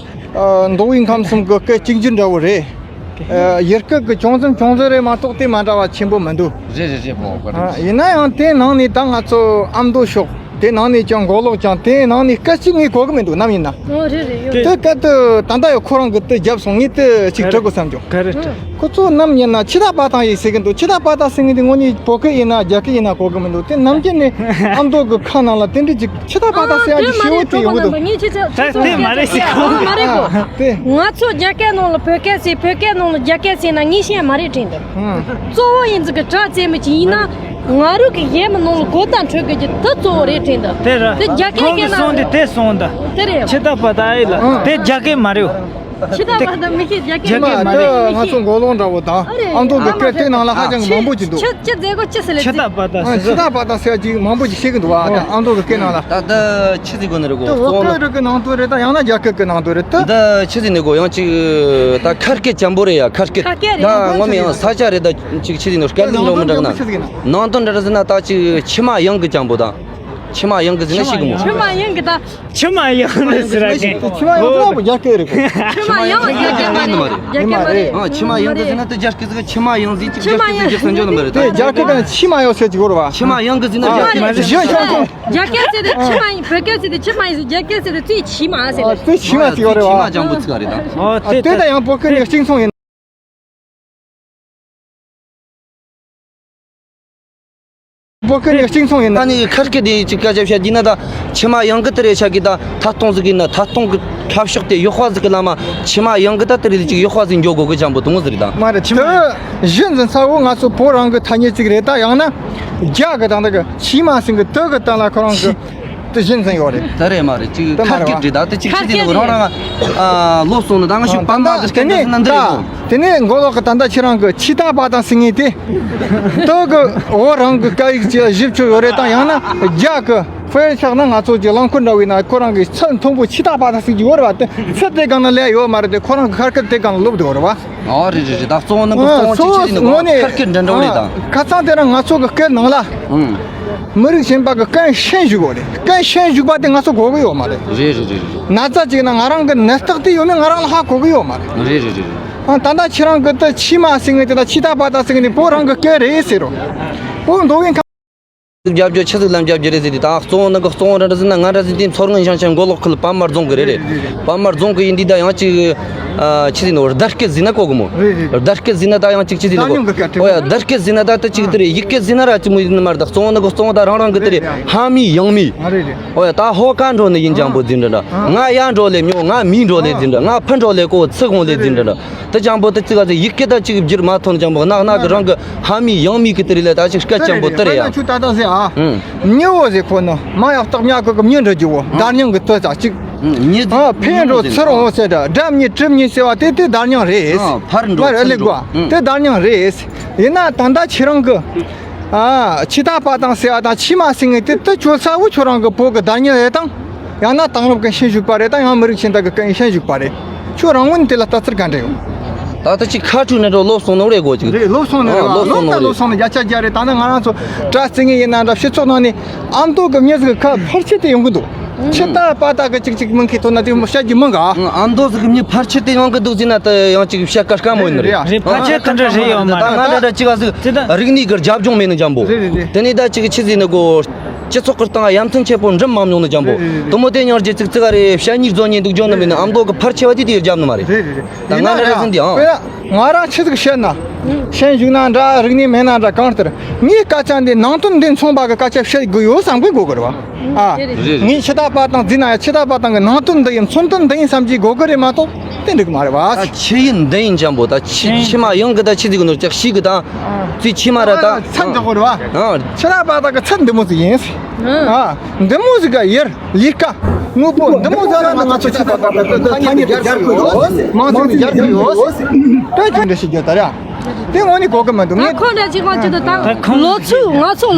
ཨ། མདོ་དབུས་ཁམས་གསུམ་གི་སྐད་གཅིག་གྱུར་འདྲ་བོ་རེད། ཨ། ཡུལ་སྐད་ཀྱི་ཅུང་ཙམ་ཅུང་ཙམ་རེད་མ་གཏོགས་དེ་མ་འདྲ་བ་ཆེན་པོ་མི་འདུག་རེད་རེད་རེད་ཕོ་བོ་ཨ། རེད། ཡིན་ན་ཡང་དེ་ནང་ནས་ད་ང་ཚོ་ཨ་མདོ་ཕྱོགས་དེ་ནང་ནས་ཀྱང་མགོ་ལོག་ཀྱང་དེ་ནང་ནས་སྐད་གཅིག་ངས་གོ་གི་མི་འདུག་ནམ་ཡིན་ན། ཨོ་རེད་རེད་ཡོད། དེ་སྐད་དུ་ད་ལྟ་ཡང་ཁོ་རང་གི་དེ་རྒྱབ་སོང་ངས་དེ་ཅིག་དྲི་དགོས་བསམ་བྱུང་། ག་རེ་དྲི། ཁོ་ཚོ་ནམ་ཡིན་ན་ཆི་ད་པ་ཏང་ཡིན་ཟེར་གི་འདུག་ཆི་ད་པ་ཏང་ཟེར་མཁན་དེ་དངོས་གནས་བོད་སྐད་ཡིན་ན་རྒྱ་སྐད་ཡིན་ན་གོ་གི་མི་འདུག་དེ་ནམ་རྒྱུན་ནས་ཨ་མདོ་གི་ཁ་ནང་ལ་དེ་འདྲ་ཅིག་ཆི་ད་པ་ཏང་ཟེར་ཡ་ཅིག་ཤེས་བོ་དེ་ཡོང་གི་འདུག་ད་དེ་མ་རེད་ཟེར་གོ་མ་རེད་གོ་དེ། ང་ཚོ་རྒྱ་སྐད་ནང་ལ་བོད་སྐད་ཟེར་བོད་སྐད་ནང་ལ་རྒྱ་སྐད་ཟེར་ན་ངས་བཤད་མ་རེད་དྲན་འདུག་གཙོ་བོ་ཡིན་ཙི་གི་དྲ་རྩེ་མི་ཅིག་ཡིན་ན་ང་རུ་གི་ཡས་མི་ནང་ལ་གོ་ད་འཕྲོད་གི་ཅིག་དེ་གཙོ་བོ་རེད་དྲན་འདུག་དེ་ར་དེ་རྒྱ་སྐད་ཁོང་གི་སྐད་ན་གསུང་དེ་དེ་སོང་ད་དེ་རེད། ཆི་ད་པ་ཏང་ཨེ་ལ་དེ་རྒྱ་སྐད་མ་རེད། ཕྱི་ཟླ་བ་དང་མི་ཤེས་རྒྱ་སྐད་མ་རེད། ང་ཚོ་མགོ་ལོག་འདྲ་བོ་དང་ཨ་མདོ་གི་སྐད་དེ་ནང་ལ་ཧ་ཅང་གི་མང་པོ་ཅིག་འདུག་ཆི་ཆི་མཛད་སྒོ་ཅི་ཟེར་ལེ་ཆི་ད་པ་ད་ཨ་ཆི་ད་པ་ད་ཟེར་ཅིག་མང་པོ་ཅིག་ཤེས་གི་འདུག་ཨ་ད་ཨ་མདོ་གི་སྐད་ནང་ལ། ད་ད་ཆི་ཟིག་གོ་ནི་རེད་གོ། དེ་བོད་སྐད་རིགས་གི་ནང་དོན་རེད། ད་ཡང་ན་རྒྱ་སྐད་གི་ནང་དོན་རེད་ད། ད་ཆི་ཟིག་ནི་གོ་ཡང་ཅིག་ད་ཁ་སྐད་ཅན་པོ་རེད་ཡ། ཁ་སྐད་ཁ་སྐད་རེད། ད་ངོ་མ་ཡང་ས་ཆ་རེད། ད་ཅིག་ཆི་ཟིག་ནི་སྐད་ལུགས་འདྲ་མི་འདྲ་གི་ན་ནང་དོན་འདྲ་རེད་ཟེར་ན་ད་ཅིག་ཕྱི་མ་ཡང་གི་ཅན་པོ་ད། མཆི་མ་ཡང་གི་ཟེར་ན་ཤེས་གི་མོ། མཆི་མ་ཡང་གི་ད། མཆི་མ་ཡང་ནི་ཟེར་ར་ཀན། མཆི་མ་ཡང་ལ་རྒྱ་སྐད་རེད། མཆི་མ་ཡང་རྒྱ་སྐད་མ་རེད། རྒྱ་སྐད་མ་རེད། ཨ། མཆི་མ་ཡང་གི་ཟེར་ན་ད་རྒྱ་སྐད་ཟེར་གི། མཆི་མ་ཡང་ཟེར་གི། རྒྱ་སྐད་ཟེར་གི་སང་ཇོ་ནམ་རེད་ད། དེ་རྒྱ་སྐད་དང་མཆི་མ་ཡང་ཟེར་གི་ཡོད་རེད་བ། མཆི་མ་ཡང་གི་ཟེར་ན་རྒྱ་སྐད་མ་རེད། གཞན་ཤོག་ཤོག་རྒྱ་སྐད་ཟེར་ཏེ་མཆི་མ་ཡང་། བོད་སྐད་ཟེར་ཏེ་མཆི་མ་ཡང་ཟེར། རྒྱ་སྐད་ཟེར་ཏེ་ཙི་མཆི་མ་ཟེར་རེད། ཙི་མཆི་མ་ཟེར་གི་ཡོད་རེད་བ། མཆི་མ་ལྗང་བུ་ཙི་ག་རེད་ད། ཨོ་དེ་ད་ཡང་བོད་སྐད་ནས་གཅིག་མཚུངས་ཡིན། བོད་སྐད་ནས་གཅིག་མཚུངས་ཡིན་ན། ད་ནི་ཁ་སྐད་དེ་ཅིག་སྐད་ཆ་བཤད་རྒྱུ་ན་ད། མཆི་མ་ཡང་གི་དེ་རེད་ཆགས་གི་ད། ཐད་གཏོང་ཟིག་གི་ན་ཐད་གཏོང་གི་ཁ་ཕྱོགས་དེ་ཡག་པ་ཟིག་གི་ལ་མ། མཆི་མ་ཡང་གི་ད་དེ་རེད་ཅིག་ཡག་པ་ཟིག་འགྱོ་དགོ་གི་ཇམ་པོ་དུང་ཟིག་རེད་ད། མ་རེད། མཆི་མ་དེ་གཞི་འཛིན་ས་བོ་ང་ཚོ་བོད་རང་གི་ཐ་སྙད་ཅིག་རེད་ད། ཡང་ན་རྒྱ་གི་ད་འདི་གི་མཆི་མ་ཟེར་གི་དེ་གི་སྟེང་ལ་ཁོ་རང་གི་དེ་གཞི་འཛིན་ཡོད་རེད། དེ་རེད་མ་རེད། ཅིག་དེ་མ་ཁ་རེད་སྐད་བ། རེད་ད། དེ་ཅིག་ཁ་ཅི་ཟེར་ནི་སྐད་གོ་རང་རེད། རང་ང་ལོ་སོང་ནི་ད། ང་ཤུག་པ་མ་གི་སྐད་ཆ་ཟེར་ན་འདི་རེད་མོ། དེ་ནས་མགོ་ལོག་གི་ད་ལྟ་ཁྱེད་རང་གི་ཆི་ཏ་པ་ཏང་ཟེར་ངེས་དེ། དེ་གི་བོད་རང་གི་སྐད་ཡིག་ཅིག་ལ་ཞིབ་ཆོད་ཡོད་རེད་ད། ཡང་ན་རྒྱ་གི་དཔེར་ཆགས་ན་ང་ཚོ་གི་རླངས་འཁོར་འདྲ་བོ་ཡིན་ན་ཁོ་རང་གི་ཚད་མཐོན་པོ་ཆི་ཏ་པ་ཏང་ཟེར་གྱི་ཡོད་རེད་བ། དེ་ཚད་དེ་སྒང་ན་སླེབས་ཡོད་མ་རེད་དེ། ཁོ་རང་གི་ཁ་སྐད་དེ་སྒང་ལ་ལོབས་བསྡད་ཡོད་རེད་བ། ཨ་རེད་རེད་རེད། ད་གཙོ་བོ་ནི་གི་གཙོ་བོ་ཅིག་ཅི་ཡིན་ནི་གོ་ཁ་སྐད་འདྲ་འདྲ་བོ་རེད་ད། ཁ་སང་དེ་རིང་ང་ཚོ་གི་སྐད་ནང་ལ་ཨང་། མི་རིགས་གཞན་པ་གི་སྐད་ཤན་ཞུགས་པ་རེད། སྐད་ཤན་ཞུགས་པ་དེ་ང་ཚོ་གོ་གི་ཡོད་མ་རེད། རེད་རེད་རེད་རེད། ན་ཚ་ཅིག་ན་ང་རང་གི་ནད་རྟགས་དེ་ཡོད་མེད་ང་རང་ལ་ཧ་གོ་གི་ཡོད་མ་རེད། རེད་རེད་རེད་རེད། ཨང་། ད་ལྟ་ཁྱེད་རང་གི་ད་ཆི་མ་ཟེར་ངེས་དེ་ད་ཆི་ཏ་པ་ཏ་ཟེར་ངེས་དེ་བོད་རང་གི་སྐད་རེད་ཟེར་རོ། བོད་མདོ་དབུས་ཁམས། རྒྱབ་སྐྱོར་ཆི་ཟིག་ལ་རྒྱབ་སྐྱོར་རེད་ཟེར་དེ། ད་གཙོ་བོ་ནི་གི་གཙོ་བོ་རེད་ཟེར་ན། ང་འདྲ་ཟིག་དེ་མཚོ་སྔོན་ཞིང་ཆེན་མགོ་ལོག་ཁུལ་པད་མ་རྫོང་གི་རེད། རེད། པད་མ་རྫོང་གི་ཡིན་དུས་ད་ཡང་ཅིག་ཨ་ཆི་ཟེར་ནི། རྡ་སྐད་ཟེར་ན་གོ་གི་མོ། རེད་རེད། རྡ་སྐད་ཟེར་ན་ད་ཡང་ཅིག་ཆི་ཟེར་ནི་གོ། ཨོ་ཡ། རྡ་སྐད་ཟེར་ན་ད་ད་ཅིག་དེ་རེད། ཡིག་སྐད་ཟེར་ན་ར་ཅི་མོ་ཡིན་ནི་མ་རེད། ད་གཙོ་བོ་ནི་གི་གཙོ་བོ་ད་རང་རང་གི་དེ་རེད། ཧ་མི་ཡང་མི། ཨོ་ཡ། ད་ཧོ་ཀ་འགྲོ་ནི་ཡིན་ཅང་པོ་ཟེར་འདྲ་འདྲ། ང་ཡ་འགྲོ་ལེ་མྱོ། ང་མི་འགྲོ་ལེ་ཟེར་འདྲ། ང་ཕི་འགྲོ་ལེ་གོ་ཚི་གོང་ལེ་ཟེར་འདྲ་འདྲ། དེ་ཅང་པོ་དེ་ཙི་ག་ཟེ་ཡིག་སྐད་ད་ཅིག་བསྒྱུར་མ་ཐོན་ཅང་པོ་གནག་གནག་གི་རང་གི་ཧ་མི་ཡང་མི་གི་དེ་རེད་ལ། ད་ཅིག་སྐད་ཅང་པོ་དེ་རེད་ཡ། ཁྱོད་ད་ད་ཟེ་ཨ། ཨུང་། མྱི་བོ་ཟེ་ཁོ་ནི་མ་ཡག་སྟག་མྱ་ཁོ་གི་མྱི་འདྲ་རྒྱུ་བོ། ཨ། བརྡ་རྙིང་གི་དོད་ཙག་ཅིག་ཨུང་། མྱི་ཨ། ཕན་འགྲོ་ཚུར་འོང་ཟེར་འདྲ། སྒྲ་མྱི་གྲིབ་མྱི་ཟེར་བ་དེ་དེ་བརྡ་རྙིང་རེད། ཨ། ཕར་འགྲོ་མ་རེད་ཚུར་ལེགས་འགྲོ། པ། ཨུང་། དེ་བརྡ་རྙིང་རེད། ཡིན་ན་ད་ད་ཁྱེད་རང་གི་ཨ། ཆི་ཏ་པ་ཏང་ཟེར་བ་དང་ཆི་མ་ཟེར་ངེས་དེ་དེ་ཁྱོད་ས་བོ་ཁྱོད་རང་གི་བོད་གི་བརྡ་རྙིང་རེད་དང་། ཡང་ན་དེང་རབས་གི་ཤན་ཞུགས་པ་རེད་དང་། ཡང་མི་རིགས་གཞན་དག་གི་སྐད་ཤན་ཞུགས་པ་རེད། ཁྱོད་རང་ངོས་ནས་དེ་ལ་ལྟ་ཚུལ་ག་འདྲ་ཡོད། ད་ལྟ་ཅིག་ཁ་ཁྲུ་ནས་འགྲོ་ལོབས་སོང་ནོ་རེད་གོ་ཅིག་རེད། ལོབས་སོང་ནི་རེད་བ། ཨ། ལོབས་སོང་ནོ་རེད། ལོབས་ད་ལོབས་སོང་ནི་བརྒྱ་ཆ་བརྒྱ་རེད། ད་ནི་ང་རང་ཚོ་དྲ་རྩིས་ངེས་ཡིན་ན་འདྲ། སྤྱི་ཚོགས་ནང་ནས་ཨ་མདོ་གི་མྱི་ཟིག་གི་ཁ་ཕལ་ཆེར་དེ་ཡོང་གི་འདུག་ཆི་ཏ་པ་ཏ་གི་ཅིག་ཅིག་མིང་ཁའི་ཐོག་ན་དེ་བཤད་རྒྱུ་མང་ག་ཨ་མདོ་ཟིག་གི་མྱི་ཕལ་ཆེར་དེ་ཡོང་གི་འདུག་ཟེར་ན་ད་ཡང་ཅིག་བཤད་དཀའ་དཀའ་མོ་ཡིན་ནི་རེད། རེད། ཕལ་ཆེར་དེ་འདྲ་རེད་ཡོད་མ་རེད། ད་ང་འདྲ་འདྲ་ཅིག་ཨ་ཟིག་རིག་གནས་གི་རྒྱབ་ལྗོངས་མེད་ནི་འཇམ་པོ། རེད་རེད་རེད། དེ་ནས་ད་ཅིག་ཆི་ཟེར་ནི་གོ། སྤྱི་ཚོགས་ཀྱི་སྟེང་ཡ་མཚན་ཆེ་པོ་འགྲིམ་མ་མྱོང་ནི་འཇམ་པོ། རེད་རེད་རེད། དེ་མོ་དེ་ཉོར་རྗེས་ཙིག་ཙིག་རེ་བཤད་ཉིས་རྫོ་ཉིས་འདུག་འཇོན་ནི་མིན་ནི། ཨ་མདོ་གི་ཕལ་ཆེ་བ་དེ་དེ་རྒྱབ་ནི་མ་རེད། རེད་རེད་རེད། ད་ང་ཡིན་ན་ནི་རེ་ཡ་ཟིན་དེ་ཨང་། དཔེར་ན་ང་རང་ཆི་ཟིག་བཤད་ན། ཤན་ཞུགས་ན་འདྲ། རིག་གནས་མེད་ན་འདྲ། གང་ལྟར་ངའི་སྐད་ཆ་འདི་ནང་དོན་འདི་མཚུངས་པ་གི་སྐད་ཆ་བཤད་དགོས་ཡོད་བསམ་གི་དགོས་གི་རེད་བ། ཨ། རེད་རེད། ངས་ཆི་ཏ་པ་ཏང་ཟེར་ན་ཡ་ཆི་ཏ་པ་ཏང་གི་ནང་དོན་འདི་ཡིན། མཚོན་དོན་འདི་ཡིན་བསམ་གྱི་དགོས་གི་རེད་མ་གཏོགས་དེ་འགྲིག་མ་རེད་བ། ད་ཆི་ཡིན་འདི་ཡིན་འཇམ་པོ། ད་ཆི་ཆི་མ་ཡང་གི་ད་ཆི་ཟིག་གི་ནོར་ཅག་ཤི་གི་ད། ཙི་ཆི་མ་ར་ད། ཚད་འཇོག་གི་རེད་བ། ཨ། ཆི་ཏ་པ་ཏང་གི་ཚད་འདི་མོ་ཟིག་ཡིན། ཨ། འདི་མོ་ཟིག་ག་ཡེར། ལས་ཀ། དངོས་པོ་འདི་མོ་ཟ་ལ་ནི་ང་ཚོ་ཆི་ད་ད་ད་ད་ཐ་སྙད་དུ་སྦྱར་དགོས་ཡོད། མང་ཚོགས་ནི་སྦྱར་དགོས་ཡོད། ད་ཅི་འདྲ་ཞིག་རྒྱུ་ད་ར། དེ་དངོས་གནས་གོ་གི་མི་འདུག་ད་ངས་ཁོ་འདྲ་ཅིག་ཁོང་ཅི་ད་ད་ལོ་ཚུགས་ང་ཚོ་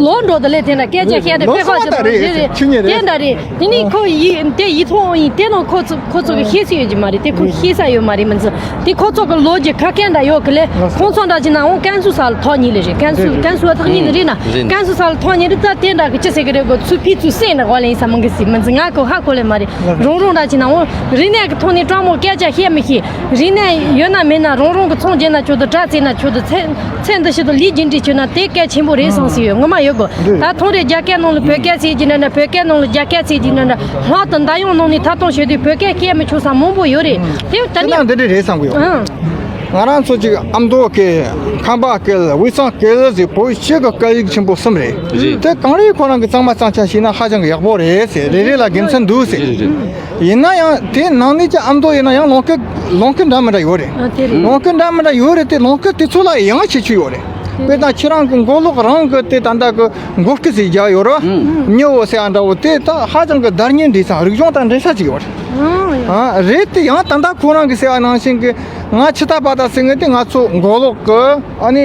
ལོ་འགྲོ་ད་ལས་དེ་འདྲ་སྐད་ཆ་བཤད་དེ། ལོ་དཔེ་ཁ་སོང་ཅི་ད་རེད། ཆི་ཉེ་རེད། དེ་འདྲ་རེད། དེ་ནི་ཁོ་ཡི་དེ་ཡི་ཐོག་ཡིན། དེ་ནང་ཁོ་ཚོ་ཁོ་ཚོ་གི་ཤེས་སུ་ཡོད་ཀྱི་མ་རེད། དེ་ཁོ་ཤེས་ས་ཡོད་མ་རེད། མི་ཚོ་དེ་ཁོ་ཚོ་གི་ལོ་རྒྱུས་ཁ་སྐད་འདྲ་ཡོད་གི་ལས། ཁོང་ཚོ་འདྲ་ཅིག་ན་འོང་ཀན་སུའུ་ས་ལ་ཐོག་ཉིད་ལས་རེད། ཀན་སུའུ་ཀན་སུའུ་ཐག་ཉིད་ལས་རེད་ན། རེད། ཀན་སུའུ་ས་ལ་ཐོག་ཉིད་རེད། ད་དེ་འདྲ་གི་ཅི་ཟེར་གི་རེད་གོ། ཚུར་ཕི་ཚུར་སེ་ན་གོ་ལེན་ས་མང་གི་སི་མི་ཚེ་ང་གོ་ཧ་གོ་ལེ་མ་རེད། རོང་རོང་འདྲ་ཅིག་ན་འོང་རིག་གནས་ཀྱི་ཐོག་ནས་སྤྲང་མོ་སྐད་ཆ་བཤད་མི་ཤེས། རིག་གནས་ཡོད་ན་མེད་ན་རོང་རོང་གི་ཚོང་རྒྱག་ན་ཆོག་ཏུ། དྲ་རྩེ་ན་ཆོག་ཏུ། ཚེ་ཚེ་འདི་ཕྱི་དུ་ལས་རྒྱུ་འབྲས་ཆོད་ན་དེ་གལ་ཆེན་པོ་རེད་བསམ་སི་ཡོད། ངོ་མ་ཡོད་གོ། ད་ཐོང་རེ་རྒྱ་སྐད་ནང་ལ་བོད་སྐད་ཟེར་གྱི་འདྲ་འདྲ། བོད་སྐད་ནང་ལ་རྒྱ་སྐད་ཟེར་གྱི་འདྲ་འདྲ། ལྷག་ཏུ་མདའ་ཡོང་ནང་ནས་ཐ་གཏོང་བྱེད་དུས་བོད་སྐད་སྐད་མི་ཆོག་ས་མང་པོ་ཡོད་རེད། དེ་ད་ནི་འདི་འདྲ་རེད་བསམ་གི་ཡོད། ཨང་། ང་རང་ཚོ་ཅིག་ཨ་མདོ་སྐད། ཁམས་པ་སྐད། དབུས་གཙང་སྐད་ཟེར། བོད་སྤྱི་གི་སྐད་ཡིག་ཆེན་པོ་གསུམ་རེད། རེད། དེ་གང་རེད་ཁོ་རང་གི་གཙང་མ་གཙང་ཆ་ཤེས་ན་ཧ་ཅང་གི་ཡག་པོ་རེད་ཟེར། རེ་རེ་ལ་དགེ་མཚན་འདུག་ཟེར། རེད་རེད། ཡིན་ན་ཡང་དེ་ནང་ནས་ཀྱི་ཨ་མདོ་ཡིན་ན་ཡང་ལུང་སྐད་ལུང་སྐད་འདྲ་མི་འདྲ་ཡོད་རེད། ཨ་དེ་རེད། ལུང་སྐད་འདྲ་མི་འདྲ་ཡོད་རེད་དེ། ལུང་སྐད་དེ་ཚོ་ལ་ཡང་ཁྱད་ཆོས་ཡོད་རེད། དཔེར་ན་ཁྱེད་རང་གི་མགོ་ལོག་རང་གི་དེ་ད་ལྟ་གི་མགོ་སྐད་ཟེར་རྒྱ་ཡོད་རེད་བ། ཨང་། མྱི་བོ་ཟེར་བ་འདྲ་བོ་དེ་ད་ཧ་ཅང་གི་བརྡ་རྙིང་འདྲ་ས། རིག་གཞུང་དང་འདྲ་ས་ཅིག་ཡོད་རེད། ཨང་། ཨ་རེད་དེ། ཡང་ད་ལྟ་ཁོ་རང་གི་ཟེར་བ་ནང་བཞིན་གི་ང་ཆི་ད་པ་ད་ཟེར་ངེས་དེ་ང་ཚོ་མགོ་ལོག་གི་ཨ་ནི་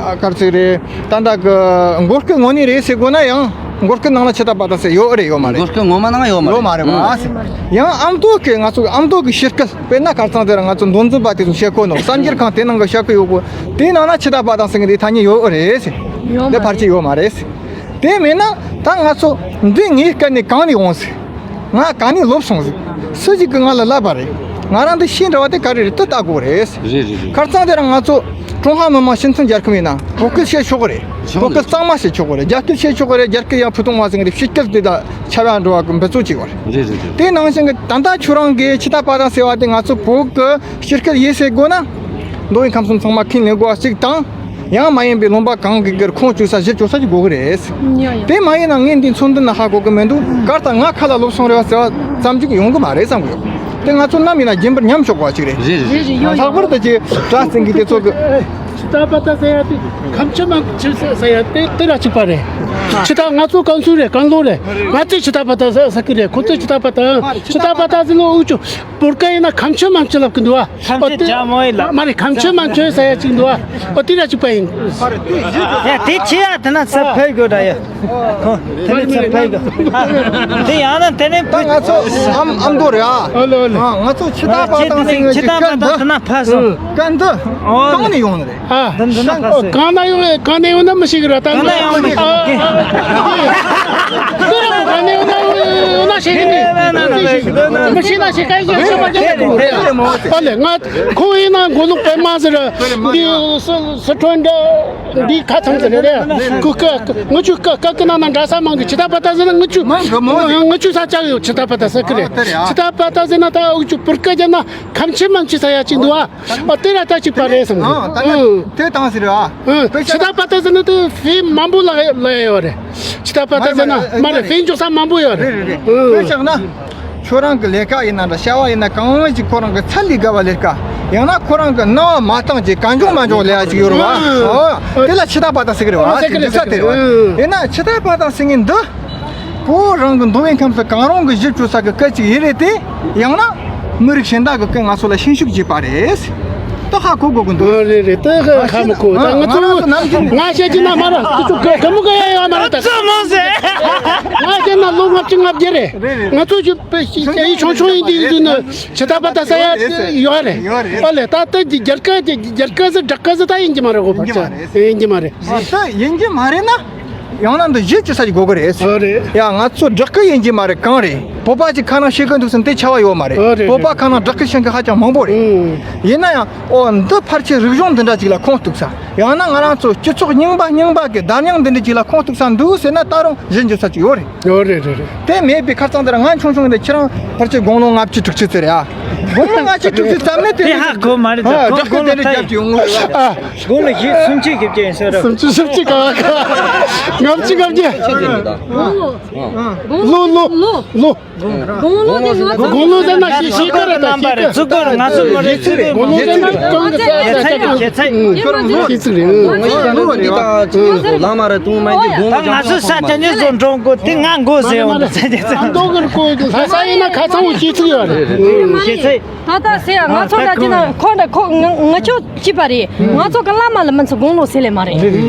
ཨ་ག་རེ་ཟེར་རེད། ད་ལྟ་གི་མགོ་སྐད་ངོ་ནས་རེད་ཟེར་དགོས་ན་ཡང་མགོ་སྐད་ནང་ལ་ཆི་ད་པ་ད་ཟེར་ཡོད་རེད་ཡོད་མ་རེད། མགོ་སྐད་ངོ་མ་ནང་ཡོད་མ་རེད། ཡོད་མ་རེད་བ། ཨ་ཡང་ཨ་མདོ་གི་ང་ཚོ་ཨ་མདོ་གི་ཕྱི་སྐད། དཔེར་ན་ཁ་སང་དེ་རིང་ང་ཚོ་མདོ་འཛིན་པ་དེ་ཚོ་བཤད་གོ་ནོ། གསར་འགྱུར་ཁང་དེ་ནང་གི་བཤད་གི་ཡོད་གོ། དེའི་ནང་ན་ཆི་ད་པ་ད་ཟེར་ངེས་དེ་ཐ་སྙད་ཡོད་རེད་ཟེར། ཡོད་མ་རེད། དེ་ཕལ་ཆེར་ཡོད་མ་རེད་ཟེར། དེ་མེད་ན་ད་ང་ཚོ་འདི་ངའི་སྐད་ནས་གང་ནས་འོང་ཟིག་ང་གང་ནས་ལོབས་སོང་ཟིག་སུ་ཞིག་གིས་ང་ལ་བསླབས་པ་རེད། ང་རང་འདི་ཤེས་འདྲ་བ་དེ་ག་རེ་རེད། དེ་ལྟ་དགོས་རེད། རེད་རེད་རེད། ཁར་སང་དེ་རིང་ང་ཚོ་ཀྲུང་ཧྭ་མི་དམངས་སྤྱི་མཐུན་རྒྱལ་ཁབ་ཡིན་ན་བོད་སྐད་བཤད་ཆོག་གི་རེད། རེད་བོད་སྐད་གཙང་མ་བཤད་ཆོག་གི་རེད། རྒྱ་སྐད་བཤད་ཆོག་གི་རེད། རྒྱ་སྐད་ཡང་ཕུ་ཐུང་བ་ཟིག་རེད། ཕྱི་སྐད་དེ་ད་ཆ་བ་འགྲོ་བ་གི་འབད་རྩོལ་བྱེད་དགོས་རེད། རེད་རེད་རེད། དེ་ནང་བཞིན་གི་ད་ལྟ་ཁྱོད་རང་གིས་ཕྱི་ཐག་པ་དང་ཟེར་བ་དེ་ང་ཚོ་བོད་ཀྱི་སྤྱི་སྐད་ཡིན་ཟེར་དགོས་ན། མདོ་དབུས་ཁམས་གསུམ་ཚང་མ་ཁས་ལེན་དགོས་པ་གཅིག་དང་། ཡང་མ་ཡིན་པའི་ལུང་པ་གང་གི་སྒེར་ཁོངས་བཅུག་ས་གཞི་བཅུག་ས་ཅིག་དགོས་ཀྱི་རེད། ཡ་ཡ། དེ་མ་ཡིན་ན་ངས་འདི་ཚོགས་འདུ་ན་ཧ་གོ་གི་མི་འདུག་གར་ལྟར་ང་ཁ་ལ་ལོབས་སོང་རེད་བ་ཟེར་བ་ཙམ་ཅིག་ཡོང་གི་མ་རེད་བསམ་གི་ཡོད། དེ་ང་ཚོ་ནམ་ཡིན་ན་རྒྱུན་པར་ཉམས་ཆོག་པ་ཅིག་རེད། རེད་རེད་ཡོད་ཡོད། ལྷག་པར་དུ་ཅིག་གྲྭ་བཙུན་གྱི་དེ་ཚོ་གི་ཕྱི་ཐག་པ་དང་ཟེར་ཡ་དེ་ཁམས་ཆུ་དམངས་ཆུ་ཟེར་ཡ་དེ་དེ་ར་གཅིག་པ་རེད། ཕྱི་ཐག་ང་ཚོ་ཀན་སུའུ་རེད། ཀན་ལྷོ་རེད། ང་ཚོས་ཕྱི་ཐག་པ་དང་ཟེར་ཟེར་གི་རེད། ཁོ་ཚོས་ཕྱི་ཐག་པ་དང་ཕྱི་ཐག་པ་དང་ཟེར་ལོ་འུ་ཅུ་བོད་སྐད་ཡིན་ན་ཁམས་ཆུ་དམངས་ཆུ་ལབ་གི་འདུག་ཨ། ཁམས་ཆུ་ཇ་མོ་ཡི་ལ། མ་རེད། ཁམས་ཆུ་དམངས་ཆུ་ཟེར་ཡ་གཅིག་འདུག་ཨ། ཨོ་དེ་ར་གཅིག་པ་ཡིན། ཡ་དེ་ཆེ་ཡ་དེ་ན་ས་ཕེ་གོ་ད་ཡ། ཁོ་དེ་ནས་ཚ་ཕེ་གོ། དེ་ཡང་ན་དེ་ནས་ད་ཕེ། ང་ཚོ་ཨམ་ཨམ་མདོ་རེད་ཨ། ཨོ་ལེ་ཨོ་ལེ། ཨ་ང་ཚོ་ཕྱི་ཐག་པ་དང་ཟེར་ངེས་ཀྱི་ཕྱི་ཐག་པ་དང་དེ་ན་ཕ་སོ། སྐད་འདི་ཨོ་ལེ། གང་ནས་ཡོང་ནི་རེད། ཨ། འདི་འདི་ན་ཕ་སོ། གང་ན་ཡོང་གང་ནས་ཡོང་ན་མི་ཤེས་གི་ར་ད། གང་ན་ཡོང་ནི་ཨ། གང་ན་ཡོང་ན་ཡོང་ན་ཤེས་གི་ནི། མི་ཤེས་ན་ཤེས་ག་ཡོད་ཤེས་པ་རྒྱབ་ནས་གོ་རེད། ཨོ་ལེ། ང་ཁོང་ཡིན་ན་མགོ་ལོག་པད་མ་ཟེར་འདི་སི་ཁྲོན་འདྲ། འདི་ཁ་ཚང་ཟེར་རེད། ཁོ་ཀ་ངུ་ཆུ་ཀ་ཀ་ཀི་ན་ན་འདྲ་ས་མང་གི་ཕྱི་ཐག་པ་ད་ཟེར་ན་ངུ་ཆུ་མང་གི་མང་གི། ངུ་ཆུ་ས་ཆ་ཡོད། ཕྱི་ཐག་པ་ད་ཟེར་གི་རེད། ཨ་དེ་རེད་ཨ། ཕྱི་ཐག་པ་ད་ཟེར་ན་ད་འུ་ཆུ་བོད་སྐད་རྒྱབ་ན་ཁམས་ཆུ་དམངས་ཆུ་ས་ཡ་གཅིག་འདུག་ཨ། ཨ་དེ་ར་ད་གཅིག་པ་རེད་བསམ་གི། ཨ་ད་ནི་ཨ་དེ་དང་ཟེར་རེད་ཨ། ཨ་ཕྱི་ཐག་པ་ད་ཟེར་ན་དེ་ཧྥེ་མང་པོ་ལ་ལ་ཡོད་རེད། ཕྱི་ཐག་པ་ད་ཟེར་ན་མ་རེད། ཧྥེ་འཇོག་ས་མང་པོ་ཡོད་རེད། རེད་རེད་རེད། ཨ་དཔེ་བཞག་ན། ཁྱོད་རང་གི་ལས་ཀ་ཡིན་ན་འདྲ། བྱ་བ་ཡིན་ན་གང་ཞིག་ཁོ་རང་གི་ཚད་ལས་བརྒལ་བ་ལས་ཀ། ཡང་ན་ཁོ་རང་གི་སྣང་བ་མ་བཏང་ཅིག་གང་བྱུང་མ་བྱུང་ལས་ཀ་ཅིག་ཡོད་རེད་བ། ཨོ། དེ་ལ་ཕྱི་ཐག་པ་དང་ཟེར་གི་རེད་བ། ཨོ་ཟེར་གི་རེད་ཟེར་གི་རེད། ཡིན་ན་ཕྱི་ཐག་པ་དང་ཟེར་མཁན་འདི། ཁོ་རང་གི་མདོ་དབུས་ཁམས་སུ་གང་རུང་གི་གཞི་བཅོལ་ས་གི་སྐད་ཅིག་ཡིན་རེད་དེ། ཡང་ན། མི་རིགས་གཞན་དག་གི་སྐད་ང་ཚོ་ལ་ཤན་ཤུགས་བྱས་པ་རེད། ད་ཧ་གོ་དགོས་ཀྱི་འདུག་ཨ་རེད་རེད། ད་ཧ་ཧ་མི་གོ། ད་ང་ང་ཚོ་རང་ཚོ་ནམ་རྒྱུན་ང་བཤད་ཀྱི་ན་མ་ར་ཏུ་ཅུ་ག་ག་མུ་ག་ཡ་ཡོད་མ་རེད་ད། ང་བཤད་ན་ལོ་ལྔ་བཅུ་ང་བརྒྱད་རེད། རེད་རེད། ང་ཚོ་ཞུ་པེ་ཞི་ཡི་ཆུང་ཆུང་ཡིན་དུས་ཡིན་དུས་ནི་ཇི་ལྟ་བ་ལྟ་ས་ཡ་ཡོད་རེད། ཡོད་རེད། ཨ་ལས་ད་ལྟ་རྒྱལ་ཁ་རྒྱལ་ཁ་ཟི་བྲག་ཁ་ཟི་ད་ཡིན་གྱི་མ་རེད་གོ། ཡིན་གྱི་མ་རེད། ཡིན་གྱི་མ་རེད། ཨ་ད་ཡིན་གྱི་མ་རེད་ན། ཡང་ན་འདི་གཞི་ཅི་ས་ཅིག་དགོས་ཀྱི་རེད། ཨ་རེད། ཡ་ང་ཚོ་བྲག་སྐད་ཡིན་གྱི་མ་རེད་གང་རེད། བོད་པ་ཅིག་ཁ་ནང་ཤེས་ཀྱི་འདུག་ཟེར་ན་དེ་ཆ་བ་ཡོད་མ་རེད། ཨ་རེད། བོད་པ་ཁ་ནང་བྲག་སྐད་ཤེས་མཁན་ཧ་ཅང་མང་པོ་རེད། ཨང་། ཡིན་ན་ཡང་ཨོ་འདི་ཕལ་ཆེར་རིག་གཞུང་འདི་འདྲ་ཅིག་ལ་ཁོངས་གཏུགས་ས། ཡང་ན་ང་རང་ཚོ་སྤྱི་ཚོགས་རྙིང་པ་རྙིང་པ་གི་བརྡ་རྙིང་འདི་འདྲ་ཅིག་ལ་ཁོངས་གཏུགས་ས་འདུག་ཟེར་ན་ད་རུང་གཞི་འགྱུར་ས་ཅིག་ཡོད་རེད། ཡོད་རེད་རེད་རེད། དེ་མེད་པའི་ཁར་ཚང་འདི་ར་ང་ཆུང་ཆུང་འདི་ཁྱེད་རང་ཕལ་ཆེར་དགུང་ལོ་ལྔ་བཅུ་དྲུག་ཅུ་ཙམ་རེད་ཨ། དགུང་ལོ་ལྔ་བཅུ་དྲུག་ཅུ་ཙམ་ནས་དེ་དེ་ཧ་གོ་མ་རེད་ད། ཨ་གོ་བྲག་སྐད་གོ་དེ་ལོ་འདྲ་ཐལ་རྒྱབ་ཀྱི་ཡོང་གི་རེད་ཨ། དགུང་ལོ་བཞི་སུམ་ཅུ་གི་བཅས་ཟེར་ར། སུམ་ཅུ་སུམ་ཅུ་ག་བ་ག་ལྔ་བཅུ་ལྔ་བརྒྱད། ལོ་ལོ་ལོ། དགུང་ལོ་དེ་ང་ཚོ་དགུང་ལོ་ཟེར་ན་ཤེས་ཤེས་ག་རེད་ད། ཤེས་ག་ཤེས་ག་ང་ཚོ་མི་རེད། ཚིག་རེད། དགུང་ལོ་ཟེར་ན་གང་གི་ས་ས་ས་ས་ས་ཤེས་ཚིག་རེད། ལོ་ལོ་འདི་དང་ཚོ་ལ་མ་རེད་དུང་མ་འདི་དགུང་ལོ་ད་ང་ཚོ་ས་ཆ་ནས་བཟོ་འགྲོ་དགོས་དེ་ང་མགོ་ཟེར་འོང་ད། ཨ་མདོ་གི་རུ་ཀོ་ལྷ་ས་ཡིན་ན་ཁ་ཚང་བོ་ཤེས་ཚིག་ཡོད་རེད། ཤེས་ཚིག་ད་ལྟ་ཟེར་ང་ཚོ་ལ་ཅི་ན་ཁོ་འདྲ་ཁོ་ང་ང་ཆོ་ཅི་པ་རེད། ང་ཚོ་གི་བླ་མ་ལ་མི་ཚོ་དགུང་ལོ་ཟེར་ལེ་མ་རེད།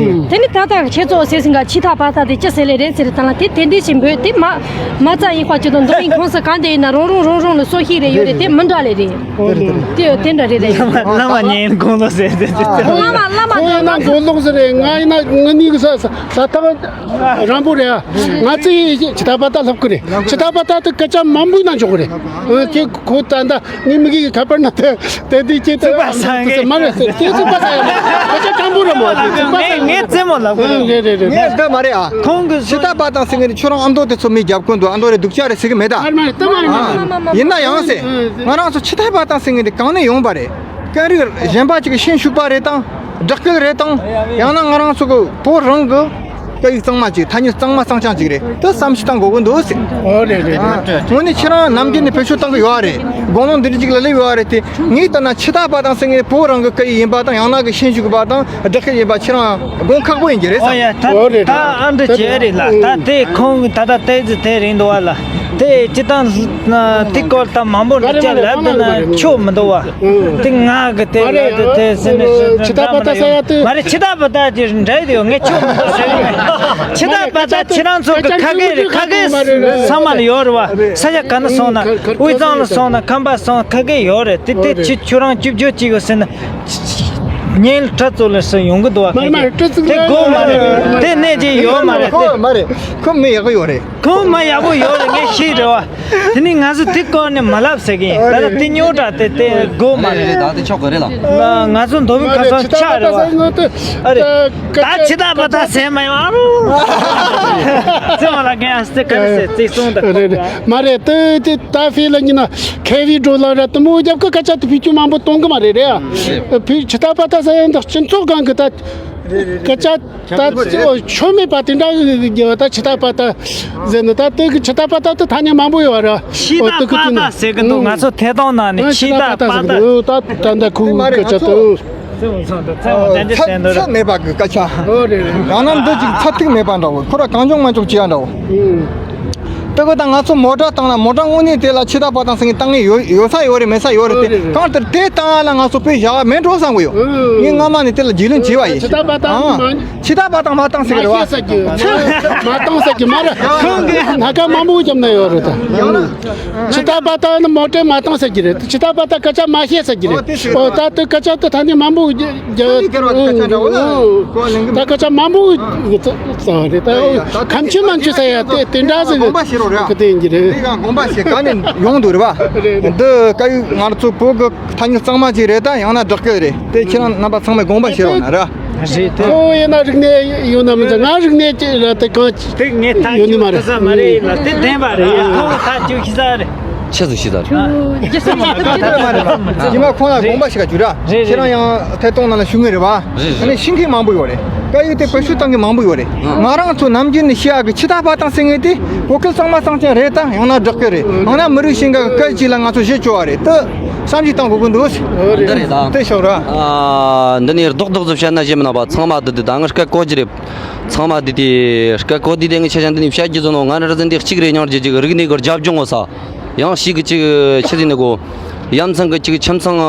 དེ་ནི་ད་ལྟ་ཁྱེད་ཚོ་ཟེར་སིང་ག་ཕྱི་ཐག་པ་ཐག་དེ་ཅི་ཟེར་ལེ་རེད་ཟེར་ད་ལ་དེ་དེ་འདྲས་ཞིག་འབོད་དེ་མ་མ་རྩ་ཡིན་པ་ཅི་དང་འཛམ་གླིང་ཁོངས་སུ་གང་དེ་ཡིན་ན་རང་རང་རང་རང་ལ་སོ་ཤིག་རེ་ཡོད་རེད། དེ་མི་འདྲ་ལེ་རེད། དེ་དེ་འདྲ་རེད་རེད། བླ་མ་ཉན་དགུང་ལོ་ཟེར་ཟེར་ཟེར། བླ་མ་བླ་མ་ཁོང་ཡིན་ན་དགུང་ལོ་ཟེར་རེད། ང་ཡིན་ན་ང་གཉིས་ཀྱི་ས་ས་ཐག་རང་པོ་རེད། ང་ཚོས་ཇི་ལྟ་བ་ལྟ་ལབ་ཀྱི་རེད། ཇི་ལྟ་བ་ལྟ་དེ་སྐད་ཆ་མང་པོ་ཡིན་ན་འཇོག་གི་རེད། ཁྱེད་ཁོ་ད་ལྟ་ངའི་མི་གིས་ཁ་པར་ན་དེ་དེ་དེ་ཁྱེད་ཚོ་ཚིག་པ་ཟ་ངེས་མ་རེད་ཟེར། དེ་ཚིག་པ་ཟ་ཡ་མ་རེད། སྐད་ཆ་སྤྲང་པོ་རེད་མོ། དེ་ཚིག་པ་ཟ་ཡ་མ་རེད། ངས་རྩེད་མོ་ལབ་གི་རེད། རེད་རེད་རེད། ངས་འདི་མ་རེད་ཨ། ཁོང་གི་ཕྱི་ཐག་པ་དང་ཟེར་ངེས་རེད། ཁྱོད་རང་ཨ་མདོ་དེ་ཚོ་མི་རྒྱབ་ཀུན་འདུག་ཨ་མདོ་རེད་སྡུག་ཅག་རེད་ཟེར་གི་མེད་ད། ཨ་མ་རེད་ད་མ་རེད་མ་རེད། ཡིན་ན་ཡང་ཟེར། ང་རང་ཚོ་ཕྱི་ཐག་པ་དང་ཟེར་ངེས་རེད་གང་ནས་ཡོང་པ་རེད། སྐད་རིགས་གཞན་པ་ཅིག་གི་ཤན་ཞུགས་པ་རེད་དང་། སྦྲག་སྐད་རེད་དང་། ཡང་ན་ང་རང་ཚོ་གི་བོད་རང་གི་སྐད་ཡིག་གཙང་མ་ཅིག་ཐ་སྙད་གཙང་མ་གཙང་རྐྱང་ཅིག་རེད། དེ་བསམ་ཤེས་བཏང་དགོས་ཀྱི་འདུག་ཟེར། ཨོ་རེད་རེད་རེད། དངོས་གནས་ཁྱེད་རང་ནམ་རྒྱུན་ནས་བེད་སྤྱོད་བཏང་གི་ཡོད་རེད། དགུང་ལོ་འདི་འདྲ་ཅིག་ལ་སླེབས་ཡོད་རེད་དེ། ངས་ལྟ་ན་ཕྱི་ཐག་པ་དང་ཟེར་ངེས་བོད་རང་གི་སྐད་ཡིག་ཡིན་པ་དང་། ཡང་ན་གི་ཤན་ཞུགས་པ་དང་སྦྲག་སྐད་ཡིན་པ་ཁྱེད་རང་དགོངས་ཁག་པོ་ཡིན་གྱི་རེད་བསམ། ཨོ་ཡ་ད་ཨོ་རེད་ད་རེད། ཨ་འདྲ་བྱས་རེད་ལ། ད་དེ་ཁོང་གི་ད་ལྟ་ཏོག་ཙམ་དེ་རིང་འདུག་བ་ལ། དེ་སྤྱི་བཏང་དེ་སྐོར་ད་མང་པོ་འདྲ་ཅིག་ལབ་འདུག་ན་ཆོ་མི་འདུག་བ། དེ་ང་གི་དེ་ལ་དེ་དེ་ཟེར་ནས་ཕྱི་ཐག་པ་ད་ས་ཡ་དེ། མ་རེད། ཕྱི་ཐག་པ་ད་ཅི་འདྲ་ཡོད་ངས་ཆོ་མི་འདུག་ཟེར་གི་མེད། ཕྱི་ཐག་པ་ད་ཁྱེད་རང་ཚོ་གི་ཁ་སྐད་རེད། ཁ་སྐད་ཚང་མ་ལ་ཡོད་རེད་བ། ས་ཆ་ག་ན་སོང་ན་དབུས་གཙང་ལ་སོང་ན་ཁམས་པ་སོང་ན་ཁ་སྐད་ཡོད་རེད། དེ་དེ་ཁྱེད་ཁྱོད་རང་བཅུ་བཅུ་གཅིག་ཡོད་ཟེར་ན། བརྙན་ཁྲ་ཚོ་ལ་སུ་ཡོང་གི་འདུག་བ། མ་རེད་མ་རེད། སྤྲི་ཚིག་དེ་དགོས་མ་རེད། དེ་གནས་ཀྱི་ཡོད་མ་རེད། ཁོ་མ་རེད། ཁོ་མི་ཡག་པོ་ཡོད་རེད། ཁོ་མ་ཡག་པོ་ཡོད་རེད། ངས་ཤེས་རེད་བ། དེ་ནི་ང་ཚོ་དེ་སྐོར་ནས་མ་ལབ་ཟེར་གི་ཡིན། ད་ལྟ་དེ་རྙོག་དྲ་དེ་དེ་དགོས་མ་རེད། རེད་རེད། ད་དེ་ཆོག་གི་རེད་ལ། ང་ཚོ་མདོ་དབུས་ཁམས་ཚང་ཆགས་རེད་བ། ཨ་རེད། ད་ཕྱི་ཐག་པ་ཐག་ཟེར་མ་ཡོང་ཨ་རོ། ཙེ་མ་ལ་གན་ཨ་སྟེ་ག་རེ་ཟེར་ཙེ་སོང་ད། རེད་རེད། མ་རེད། དེ་དེ་ད་ཕི་ལ་ཉིན་ན་ཁེ་བི་འགྲོ་ལ་ར་དུ་མོ་རྒྱབ་ཀི་སྐད་ཆ་དེ་ཕི་ཆུ་མང་པོ་གཏོང་གི་མ་རེད་རེད་ཨ། ཕི་ཕྱི་ཐག་པ་ཐག་ཟེར་ཡང་ད་སྤྱི་ཚོགས་སྒང་གི་ད་སྐད་ཆ་ད་ཆོ་མེད་པ་དེ་འདྲ་གི་ད་ཕྱི་ཐག་པ་ཐག་ཟེར་ནི་ད་དེ་གི་ཕྱི་ཐག་པ་ཐག་དེ་ཐ་སྙད་མང་པོ་ཡོད་ར། ཕྱི་ཐག་པ་ཐག་ཟེར་གི་འདུག་ང་ཚོ་ཐད་གཏོང་ནང་ནས་ཕྱི་ཐག་པ་ཐག་ད་ད་ད་ཁུ་སྐད་ཆ་དེ། ཚད་མེད་པ་གི་སྐད་ཆ། ཡང་ན་འདི་ཅིག་ཚད་ཐིག་མེད་པ་འདྲ་བོ། ཁོ་ར་གང་བྱུང་མང་བྱུང་བྱེད་ཡ་འདྲ་བོ། དེ་གོ་ད་ང་ཚོ་མོ་ཊ་བཏང་ན་མོ་ཊ་དངོས་གནས་དེ་ལ་ཕྱི་ཐག་པ་ཐག་ཟེར་མཁན་བཏང་ངེས་ཡོད་ཡོད་ས་ཡོད་རེད། མེད་ས་ཡོད་རེད། དེ་གང་ལྟར་དེ་བཏང་ཡ་ལ་ང་ཚོ་དཔེ་བཞག་མེད་འགྲོ་བསམ་གི་ཡོད། ངས་སྔ་མ་ནས་དེ་ལ་རྒྱུས་ལོན་བྱས་པ་ཡིན། ཕྱི་ཐག་པ་ཐག་མ་ཕྱི་ཐག་པ་ཐག་མ་བཏང་ཟེར་གི་རེད་བ། མ་བཏང་ཟེར་གི་མ་རེད། ཁོང་གིས་སྣ་ཁ་མང་པོ་བརྒྱབ་ན་ཡོད་རེད་ད། ཕྱི་ཐག་པ་ཐག་ནི་མོ་ཊས་མ་བཏང་ཟེར་གྱི་རེད། ཕྱི་ཐག་པ་ཐག་སྐད་ཆ་མ་བཤད་ཟེར་གྱི་རེད། ཨོ་དེ་ཟེར་གི་རེད། ཨོ་ད་དེ་སྐད་ཆ་དེ་ད་ནི་མང་པོ་རྒྱ་ད་སྐད་ཆ་མང་པོ་ཙང་རེད་ད། ཁམས་ཆུ་མན་ཆུ་ཟེར་ཡ་དེ་དེ་འདྲ་ཟིག་དགོངས་པ་བཞེས་རོགས་རེད། དེ་ཡིན་གྱི་རེད། དེ་ག་དགོངས་པ་བཞེས་ག་ནས་ཡོང་འདུག་རེད་བ། འདི་ཀ་ཡུ་ང་ཚོ་བོད་གི་ཐ་སྙད་གཙང་མ་ཅིག་རེད་ད། ཡང་ན་སྦྲགས་སྐད་རེད། དེ་ཁྱེད་རང་རྣམ་པ་ཚང་མས་དགོངས་པ་བཞེས་རོགས་གནང་ར། རེད་དེ། ཁོ་ཡིན་ན་རིག་གནས་ཡོད་ན་མི་འདྲ། ང་རིག་གནས་ཅིག་ར་དེ་གང་དེ་ངས་ཐག་ཡོད་ནི་མ་རེད། ཐུབ་ས་མ་རེད་ལ། དེ་བདེན་པ་རེད་ཡ། ཁོང་ཐག་གཅོད་ཤེས་ས་རེད། ཆི་ཟིག་ཤེས་ས་རེད། ཁྱེད་མ་ཁོང་ལ་དགོངས་པ་ཞིག་ག་བཅུག་ར། རེད་ཁྱེད་རང་ཡང་ཐད་གཏོང་ནང་ལ་ཞུགས་ངེས་རེད་བ། རེད་རེད། ཨ་ནི་ཤེས་མཁན་མང་པོ་ཡོད་རེད། ཀ་ཡུ་དེ་བེད་སྤྱོད་བཏང་མཁན་མང་པོ་ཡོད་རེད། ང་རང་ཚོ་ནམ་རྒྱུན་ནས་ཤེས་ཡག་གི་ཕྱི་ཐག་པ་ཐག་ཟེར་མཁན་དེ་བོད་སྐད་གཙང་མ་གཙང་རྐྱང་རེད་ད། ཡང་ན་སྦྲགས་སྐད་རེད། ཡང་ན་མི་རིགས་གཞན་འགའ་གི་སྐད་ཅིག་ལ་ང་ཚོ་གཞི་བཅོལ་བ་རེད་དེ། བསམ་གཞིག་བཏང་དགོས་ཀྱི་འདུག་འདི་རེད་ད། དེ་ཤོག་ར། ཨ། འདི་ནས་རྡོག་རྡོག་ཙམ་བཤད་ན་ཞེ་མི་ནག་པ། ཚང་མ་འདི་འདི་ད་ང་སྐད་གོ་རྒྱུ་རེད། ཚང་མ་འདི་དེ་སྐད་གོ་དུས་དེ་ངས་ཆ་ཆ་འདི་ནས་བཤད་རྒྱུ་བཟོ་ནོ། ང་ར་ཟིན་དེ་གཅིག་རེད། སྙིང་རྗེ་ཅིག་རིག་གནས་གི་རྒྱབ་ལྗོངས་ངོ་ས། ཡང་ཞིག་གི་ཅིག་ཆི་ཟིག་ནི་གོ། ཡ་མཚན་གི་ཅིག་ཁྱིམ་ཚང་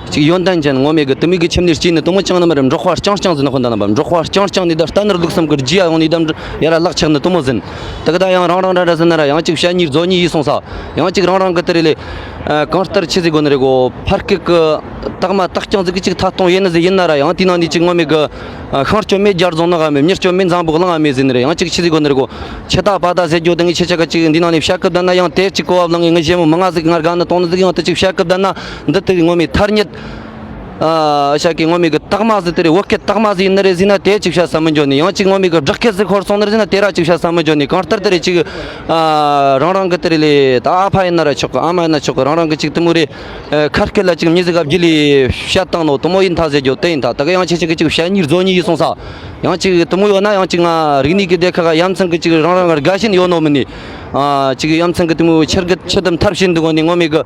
ཅིག་ཡོན་ཏན་ཅན་ངོ་མས་གི་དུ་མི་གི་ཁྱིམ་ནས་སྐྱེས་ནི་དུ་མོ་ཅང་ནི་མ་རེད། འབྲོག་པ་རྐྱང་རྐྱང་ཟིན་ནི་ཁོ་འདི་ན་པ། འབྲོག་པ་རྐྱང་རྐྱང་ནི་ད་རྟ་ནོར་ལུག་གསུམ་གི་རྒྱུ་ཡ་ཡོང་ནི་ད་ཡ་ར་ལག་ཆགས་ནི་དུ་མོ་ཟིན། ད་གི་ད་ཡང་རང་རང་འདྲ་འདྲ་ཟིན་ན་ར་ཡང་ཅིག་བཤད་ཉིས་རྫོ་ཉིས་ཡིས་སོང་ས། ཡང་ཅིག་རང་རང་གི་དེ་རེད་ལེ། ཨ། གང་ལྟར་ཆི་ཟིག་གོ་ནི་རེད་གོ། ཕར་སྐད་གི་དག་མ་དག་རྐྱང་ཟིག་གི་ཅིག་ཐད་གཏོང་ཡེ་ནི་ཟིག་ཡིན་ན་ར། ཡང་དེ་ནང་ནས་ཅིག་ངོ་མས་གི། ཨ། ཤིང་སྐྱོན་མེད་རྒྱ་རྫོང་ནག་མེད། མྱི་སྐྱོན་མེད་འཛམ་བུ་གླིང་མེད་ཟེར་ནི་རེད། ཡང་ཅིག་ཆི་ཟིག་གོ་ནི་རེད་གོ། ཕྱི་ཐག་པ་ཐག་ཟེར་རྒྱུ་དེ་ངས་ཆེ་ཆ་ག་ཅིག་འདི་ནང་ནས་བཤད་སྐབས་ད་ན་ཡང་དེ་ཅིག་གོ་བ་ལང་ངས་ངས་ཞེ་མོ་མི་ང་ཟིག་ང་དགའ་ནི་གཏོང་ནི་ཟིག་ཡང་དེ་ཅིག་བཤད་སྐབས་ད་ན་འདི་དེ་ངོ་མས་ཐ་སྙད། ཨ། ཤ་ཀི་ངོ་མས་གི་དག་མ་ཟིག་དེ་རེད། བོད་སྐད་དག་མ་ཟིག་ཡིན་ནི་རེད་ཟེར་ན་དེ་ཅིག་བཤད་ས་མི་འཇོན་ནི། ཡང་ཅིག་ངོ་མས་གི་སྦྲགས་སྐད་ཟིག་ཤོར་སོང་ནི་རེད་ཟེར་ན་དེ་ར་ཅིག་བཤད་ས་མི་འཇོན་ནི། གང་ལྟར་དེ་རེད་ཅིག་ཨ། རང་རང་གི་དེ་རེད་ལེ། ད་ཨ་ཕ་ཡིན་ན་ར་ཆོག་གི། ཨ་མ་ཡིན་ན་ཆོག་གི། རང་རང་གི་ཅིག་དེ་མོ་རེད། ཨ། ཁ་སྐད་ལ་ཅིག་མྱི་ཟིག་ག་བརྒྱུད་ལས་བཤད་བཏང་ནོ་དེ་མོ་ཡིན་ཐ་ཟེར་རྒྱུ་དེ་ཡིན་ཐ། ད་གི་ཡང་ཆེ་ཆེ་གི་ཅིག་བཤད་ཉིས་རྫོ་ཉིས་ཡིས་སོང་ས། ཡང་ཅིག་དེ་མོ་ཡོད་ན་ཡང་ཅིག་ང་རིག་གནས་ཀྱི་སྡེ་ཁག་ག་ཡ་མཚན་གི་ཅིག་རང་རང་གི་དགའ་ཞེན་ཡོད་ནོ་མིན་ནི། ཨ། ཅིག་ཡ་མཚན་གི་དེ་མོ་ཆེར་གི་ཆེ་དམ་མཐར་ཕྱིན་འདུག་གོ་ནི། ངོ་མས་གི་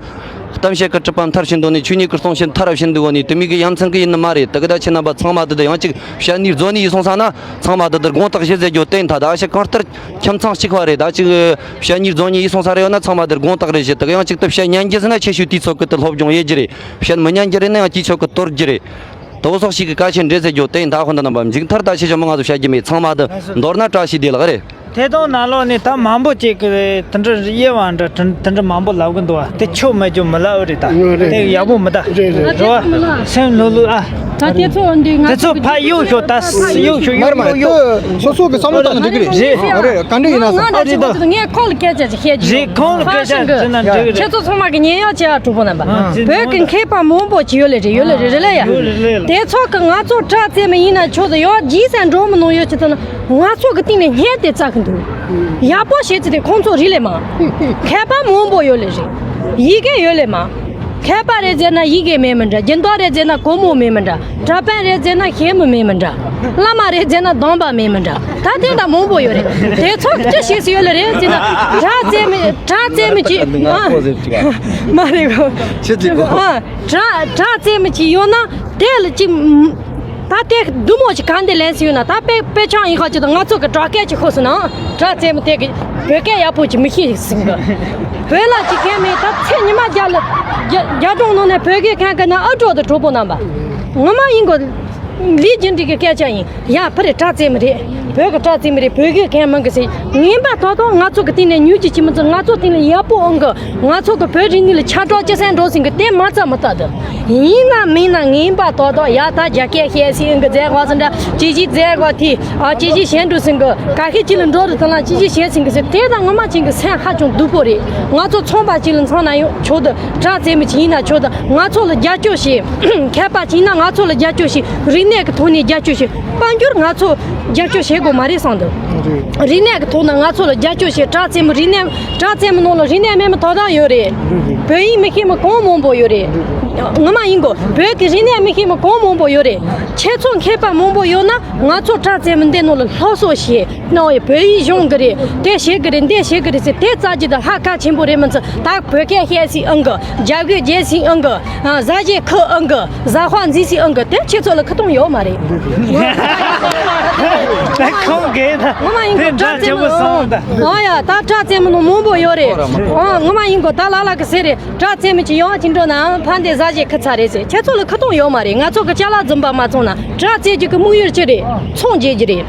གཏམ་བཤད་གི་གྲུབ་པ་མཐར་ཕྱིན་འདུག་ནི། ཆོས་ཉིད་གི་སྟོང་བཤད་མཐར་ཕྱིན་འདུག་གོ་ནི། དེ་མོ་གི་ཡ་མཚན་གི་ཡིན་ནི་མ་རེད། ད་གི་ད་ཁྱེད་རྣམ་པ་ཚང་མ་དེ་དེ་ཡང་ཅིག་བཤད་ཉིས་རྫོ་ཉིས་ཡིས་སོང་ས་ན་ཚང་མ་དེ་དེ་དགོངས་དག་བཞེས་ཟེར་རྒྱུ་དེ་ཡིན་ཐ། ད་ཨ་ཤ་གང་ལྟར་ཁྱིམ་ཚང་གཅིག་པ་རེད། ད་ཅིག་བཤད་ཉིས་རྫོ་ཉིས་ཡིས་སོང་ས་རེད་ཡོད་ན་ཚང་མ་དེ་དགོངས་དག་རེད་བཞེས། ད་གི་ཡང་ཅིག་ཏུ་བཤད་ཉན་རྒྱུ་ཟེར་ན་ཁྱེད་ཤུལ་དུས་ཚོད་གི་དེ་སློབ་སྦྱོང་ཡེ་རྒྱུ་རེད། བཤད་མི་ཉན་རྒྱུ་རེད་ན་ཡང་དུས་ཚོད་གི་དོར་རྒྱུ་རེད། དོ་སོགས་ཤིག་གི་བཀའ་ཆེན་འདྲེ་ཟེར་རྒྱུ་དེ་ཡིན་ད། ཁོ་འདི་རྣམ་པ་མཇུག་མཐར་ད་ཆེ་ཆུང་མི་ང་ཚོ་བཤད་རྒྱུ་མེད། ཚང་མ་དེ་མདོར་ན་བཀྲ་ཤིས་བདེ་ལེགས་རེད། ཐད་གཏོང་ནང་ལོགས་ནས་ད་མང་པོ་ཅིག་གི་དེ་འདྲ་དབྱེ་བ་འདྲ་དེ་འདྲ་མང་པོ་ལབ་གི་འདུག་བ། དེ་ཆོ་མེད་རྒྱུ་མི་ལབ་རེད་ད། རེད། དེ་ཡག་པོ་མི་ད། རེད་རེད། རེད་བ། སེམས་ལྷོད་ལྷོད་ཨ། ད་དེ་ཚོ་འདི་ང་དེ་ཚོ་ཚོ་ཕ་གཡུག་ཤོག་ད་གཡུག་ཤོག་གཡུག་མར་མར་གཡུག་གཡུག་དེ་སོ་སོ་གི་བསམ་བློ་བཏང་ན་འགྲིག་གི་རེད། རེད། རེད། ག་འདྲ་ཡིན་ན་བསམ། ང་ཨ་རེད་ད། ངས་ཁོང་ལ་སྐད་ཆ་ཅིག་བཤད་རྒྱུ། རེད། ཁོང་ལ་སྐད་ཆ་ཕ་ཤིང་གི་བཤད་ན་འགྲིག་གི་རེད། ཁྱེད་ཚོ་ཚང་མ་གི་ཉན་ཡག་བྱེད་ཡག་གྲོགས་པོ་རྣམ་པ། ཨ། བོད་ཀྱི་མཁས་པ་མང་པོ་ཅིག་ཡོད་ལེ་རེད། ཡོད་ལེ་རེད་ལེ་ཡ། ཡོད་ལེ་ལེ་ལ། དེ་ཚོ་གི་ང་ཚོ་དྲ་རྩེད་མོ་ཡིན་ན་ཆོག་ཏུ་ཡོད་རྗེས་སུ་འགྲོ་མི་ནོ་ཡོད་ཅི་ཐུབ་ན་ང་ཚོ་གི་སྟེང་ནས་བརྙན་དེ་བཙལ་གི་འདུག་ཡག་པོ་བྱེད་ཙི་དེ་ཁོང་ཚོ་རིག་ལེ་མ། མཁས་པ་མང་པོ་ཡོད་ལེ་རེད། ཡི་གེ་ཡོད་ལེ་མ། མཁས་པ་རེད་ཟེར་ན་ཡི་གེ་མེད་མི་འདྲ། སྦྱིན་བདག་རེད་ཟེར་ན་སྒོར་མོ་མེད་མི་འདྲ། གྲྭ་པ་རེད་ཟེར་ན་ཞལ་མི་མེད་མི་འདྲ། བླ་མ་རེད་ཟེར་ན་སྡོམ་པ་མེད་མི་འདྲ། ད་དེ་འདྲ་མང་པོ་ཡོད་རེད། དེ་ཚོ་ཅི་ཞིག་སུ་ཡོད་ལེ་རེད་ཟེར་ན་དྲ་རྩེད་མོ་དྲ་རྩེད་མོ་ཅིག་ཨ། མ་རེད་གོ། ཆི་ཟིག་གོ། ཨ། དྲ་དྲ་རྩེད་མོ་ཅིག་ཡོད་ན་དེ་ལ་ཅིག་ད་དེ་བདུད་མོ་ཅིག་ག་འདི་ལེན་སུ་ཡོད་ན། ད་དཔེ་དཔེ་ཆ་ཡིན་ཁ་ཅིག་ད་ང་ཚོ་གི་དྲ་སྐད་ཅིག་ཤོད་སོང་ན་དྲ་རྩེད་མོ་དེ་གི་བོད་སྐད་ཡག་པོ་ཅིག་མི་ཤེས་ཟིན་གི། བོད་ལ་ཅིག་མཁན་མེད། ད་ཚེ་ཉི་མ་རྒྱ་ལ་རྒྱ་རྒྱ་གྲོང་ནང་ནས་བོད་སྐད་མཁན་གི་ན་ཨ་གྲོགས་དང་གྲོགས་པོ་རྣམ་པ་ངོ་མ་ཡིན་གོ། ལས་རྒྱུ་འབྲས་ཀྱི་སྐད་ཆ་ཡིན། ཡ་ཕར་རེད། དྲག་རྩལ་མི་རེད། བོད་ཀྱི་དྲག་རྩལ་མི་རེད། བོད་གི་གན་མང་གི་ཟེར། ངན་པ་ཏག་ཏག་ང་ཚོ་གི་སྟེང་ནས་ཉུལ་རྒྱུ་ཅི་མི་ཚོ། ང་ཚོ་སྟེང་ནས་ཡག་པོ་ཨང་གི། ང་ཚོ་གི་བོད་རིག་གནས་ལ་ཆ་འགྲོ་ཅི་སེ་འགྲོ་ཟིན་གི་དེ་མ་རྩ་མི་ལྟ་དུ། ཡིན་ན་མིན་ན་ངན་པ་ཏག་ཏག་ཡ་ད་རྒྱ་སྐད་བཤད་སྲིད་ཨང་གི། མཛད་དགོས་ཟིན་འདྲ་ཅི་ཞིག་མཛད་དགོས་དེ། ཨ་ཅི་ཞིག་བཤད་འགྲོ་ཟིན་གི། ག་ཤེད་ཅི་ལ་འགྲོ་རུ་དང་ལ་ཅི་ཞིག་བཤད་ཟིན་གི་ཟེར། དེ་ད་ངོ་མ་ཅིག་གི་སེམས་ཧ་ཅང་སྡུག་པོ་རེད། ང་ཚོ་ཚོང་པ་ཅིག་ལ་མཚོན་ན་ཡང་ཆོག་དུ། དྲག་རྩལ་མི་ཅིག་ཡིན་ན་ཆོག་དུ། ང་ཚོ་ལ་རྒྱབ་སྐྱོར་བྱེད། མཁས་པ་ཅིག་ཡིན་ན་ང་ཚོ་ལ་རྒྱབ་སྐྱོར་བྱེད། རིག་གནས་ཀྱི་ཐོག་ནས་རྒྱབ་སྐྱོར་བྱེད། དཔལ་འབྱོར་ང་ཚོ་རྒྱབ་སྐྱོར་བྱེད་དགོས་མ་རེད་བསམ་འདུག། རེད། རིག་གནས་ཀྱི་ཐོག་ན་ང་ཚོ་ལ་རྒྱབ་སྐྱོར་བྱེད། དྲག་རྩལ་མི་རིག་གནས། དྲག་རྩལ་མི་ནང་ལ་རིག་གནས་མེད་མི་དོ་དམ་ཡོད་རེད། རེད་རེད། བོད་ཡིག་མི་ཤེས་མི་གང་མང་པོ་ཡོད་རེད། རེད་རེད། ངོ་མ་ཡིན་གོ། བོད་ཀྱི་རིག་གནས་མི་ཤེས་མི་གང་མང་པོ་ཡོད་རེད། ཁྱེད་ཚོ་མཁས་པ་མང་པོ་ཡོད་ན་ང་ཚོ་དྲག་རྩལ་མི་འདི་ནང་ལ་སློབ་གསོ་བྱེད། ནང་བའི་བོད་ཡིག་སྦྱོང་གི་རེད། དེ་བྱེད་གི་རེད། འདི་བྱེད་གི་རེད་ཟེར། དེ་རྩ་ཅི་དང་ཧ་གལ་ཆེན་པོ་རེད། མི་ཚོ་ད་བོད་སྐད་བཤད་སྲིད་ཨང་གི། རྒྱ་སྐད་བརྗེད་སྲིད་ཨང་གི། ཨ། གཟའ་བཞི་ཁུ་ཨང་གི། གཟའ་པ་འཛིན་སྲིད་ཨང་གི། དེ་ཁྱེད་ཚོ་ལ་ཁ་ཏོང་ཡོད་མ་རེད། ད་ཁོང་གིས་ད་ངོ་མ་ཡིན་གོ། དེ་འདྲ་ཆེན་པོ་སོང་ད། ཨ་ཡ། ད་དྲག་རྩལ་མི་ནང་མང་པོ་ཡོད་རེད། ཨ། ངོ་མ་ཡིན་གོ། ད་ལ་ལ་གི་ཟེར་རེད། དྲག་རྩལ་མི་ཅིག་ཡོང་ཅིག་འགྲོ་ན་ཕ་འདི་གཟའ་བཞི་ཁུ་ཚར་རེད་ཟེར། ཁྱེད་ཚོ་ལ་ཁ་ཏོང་ཡོད་མ་རེད། ང་ཚོ་གི་ཅ་ལག་འཛིན་པ་མ་ཚོང་ན་དྲག་རྩལ་ཅིག་གི་དམིགས་ཡུལ་ཅི་རེད། ཚོང་རྒྱག་རྒྱུ་རེད།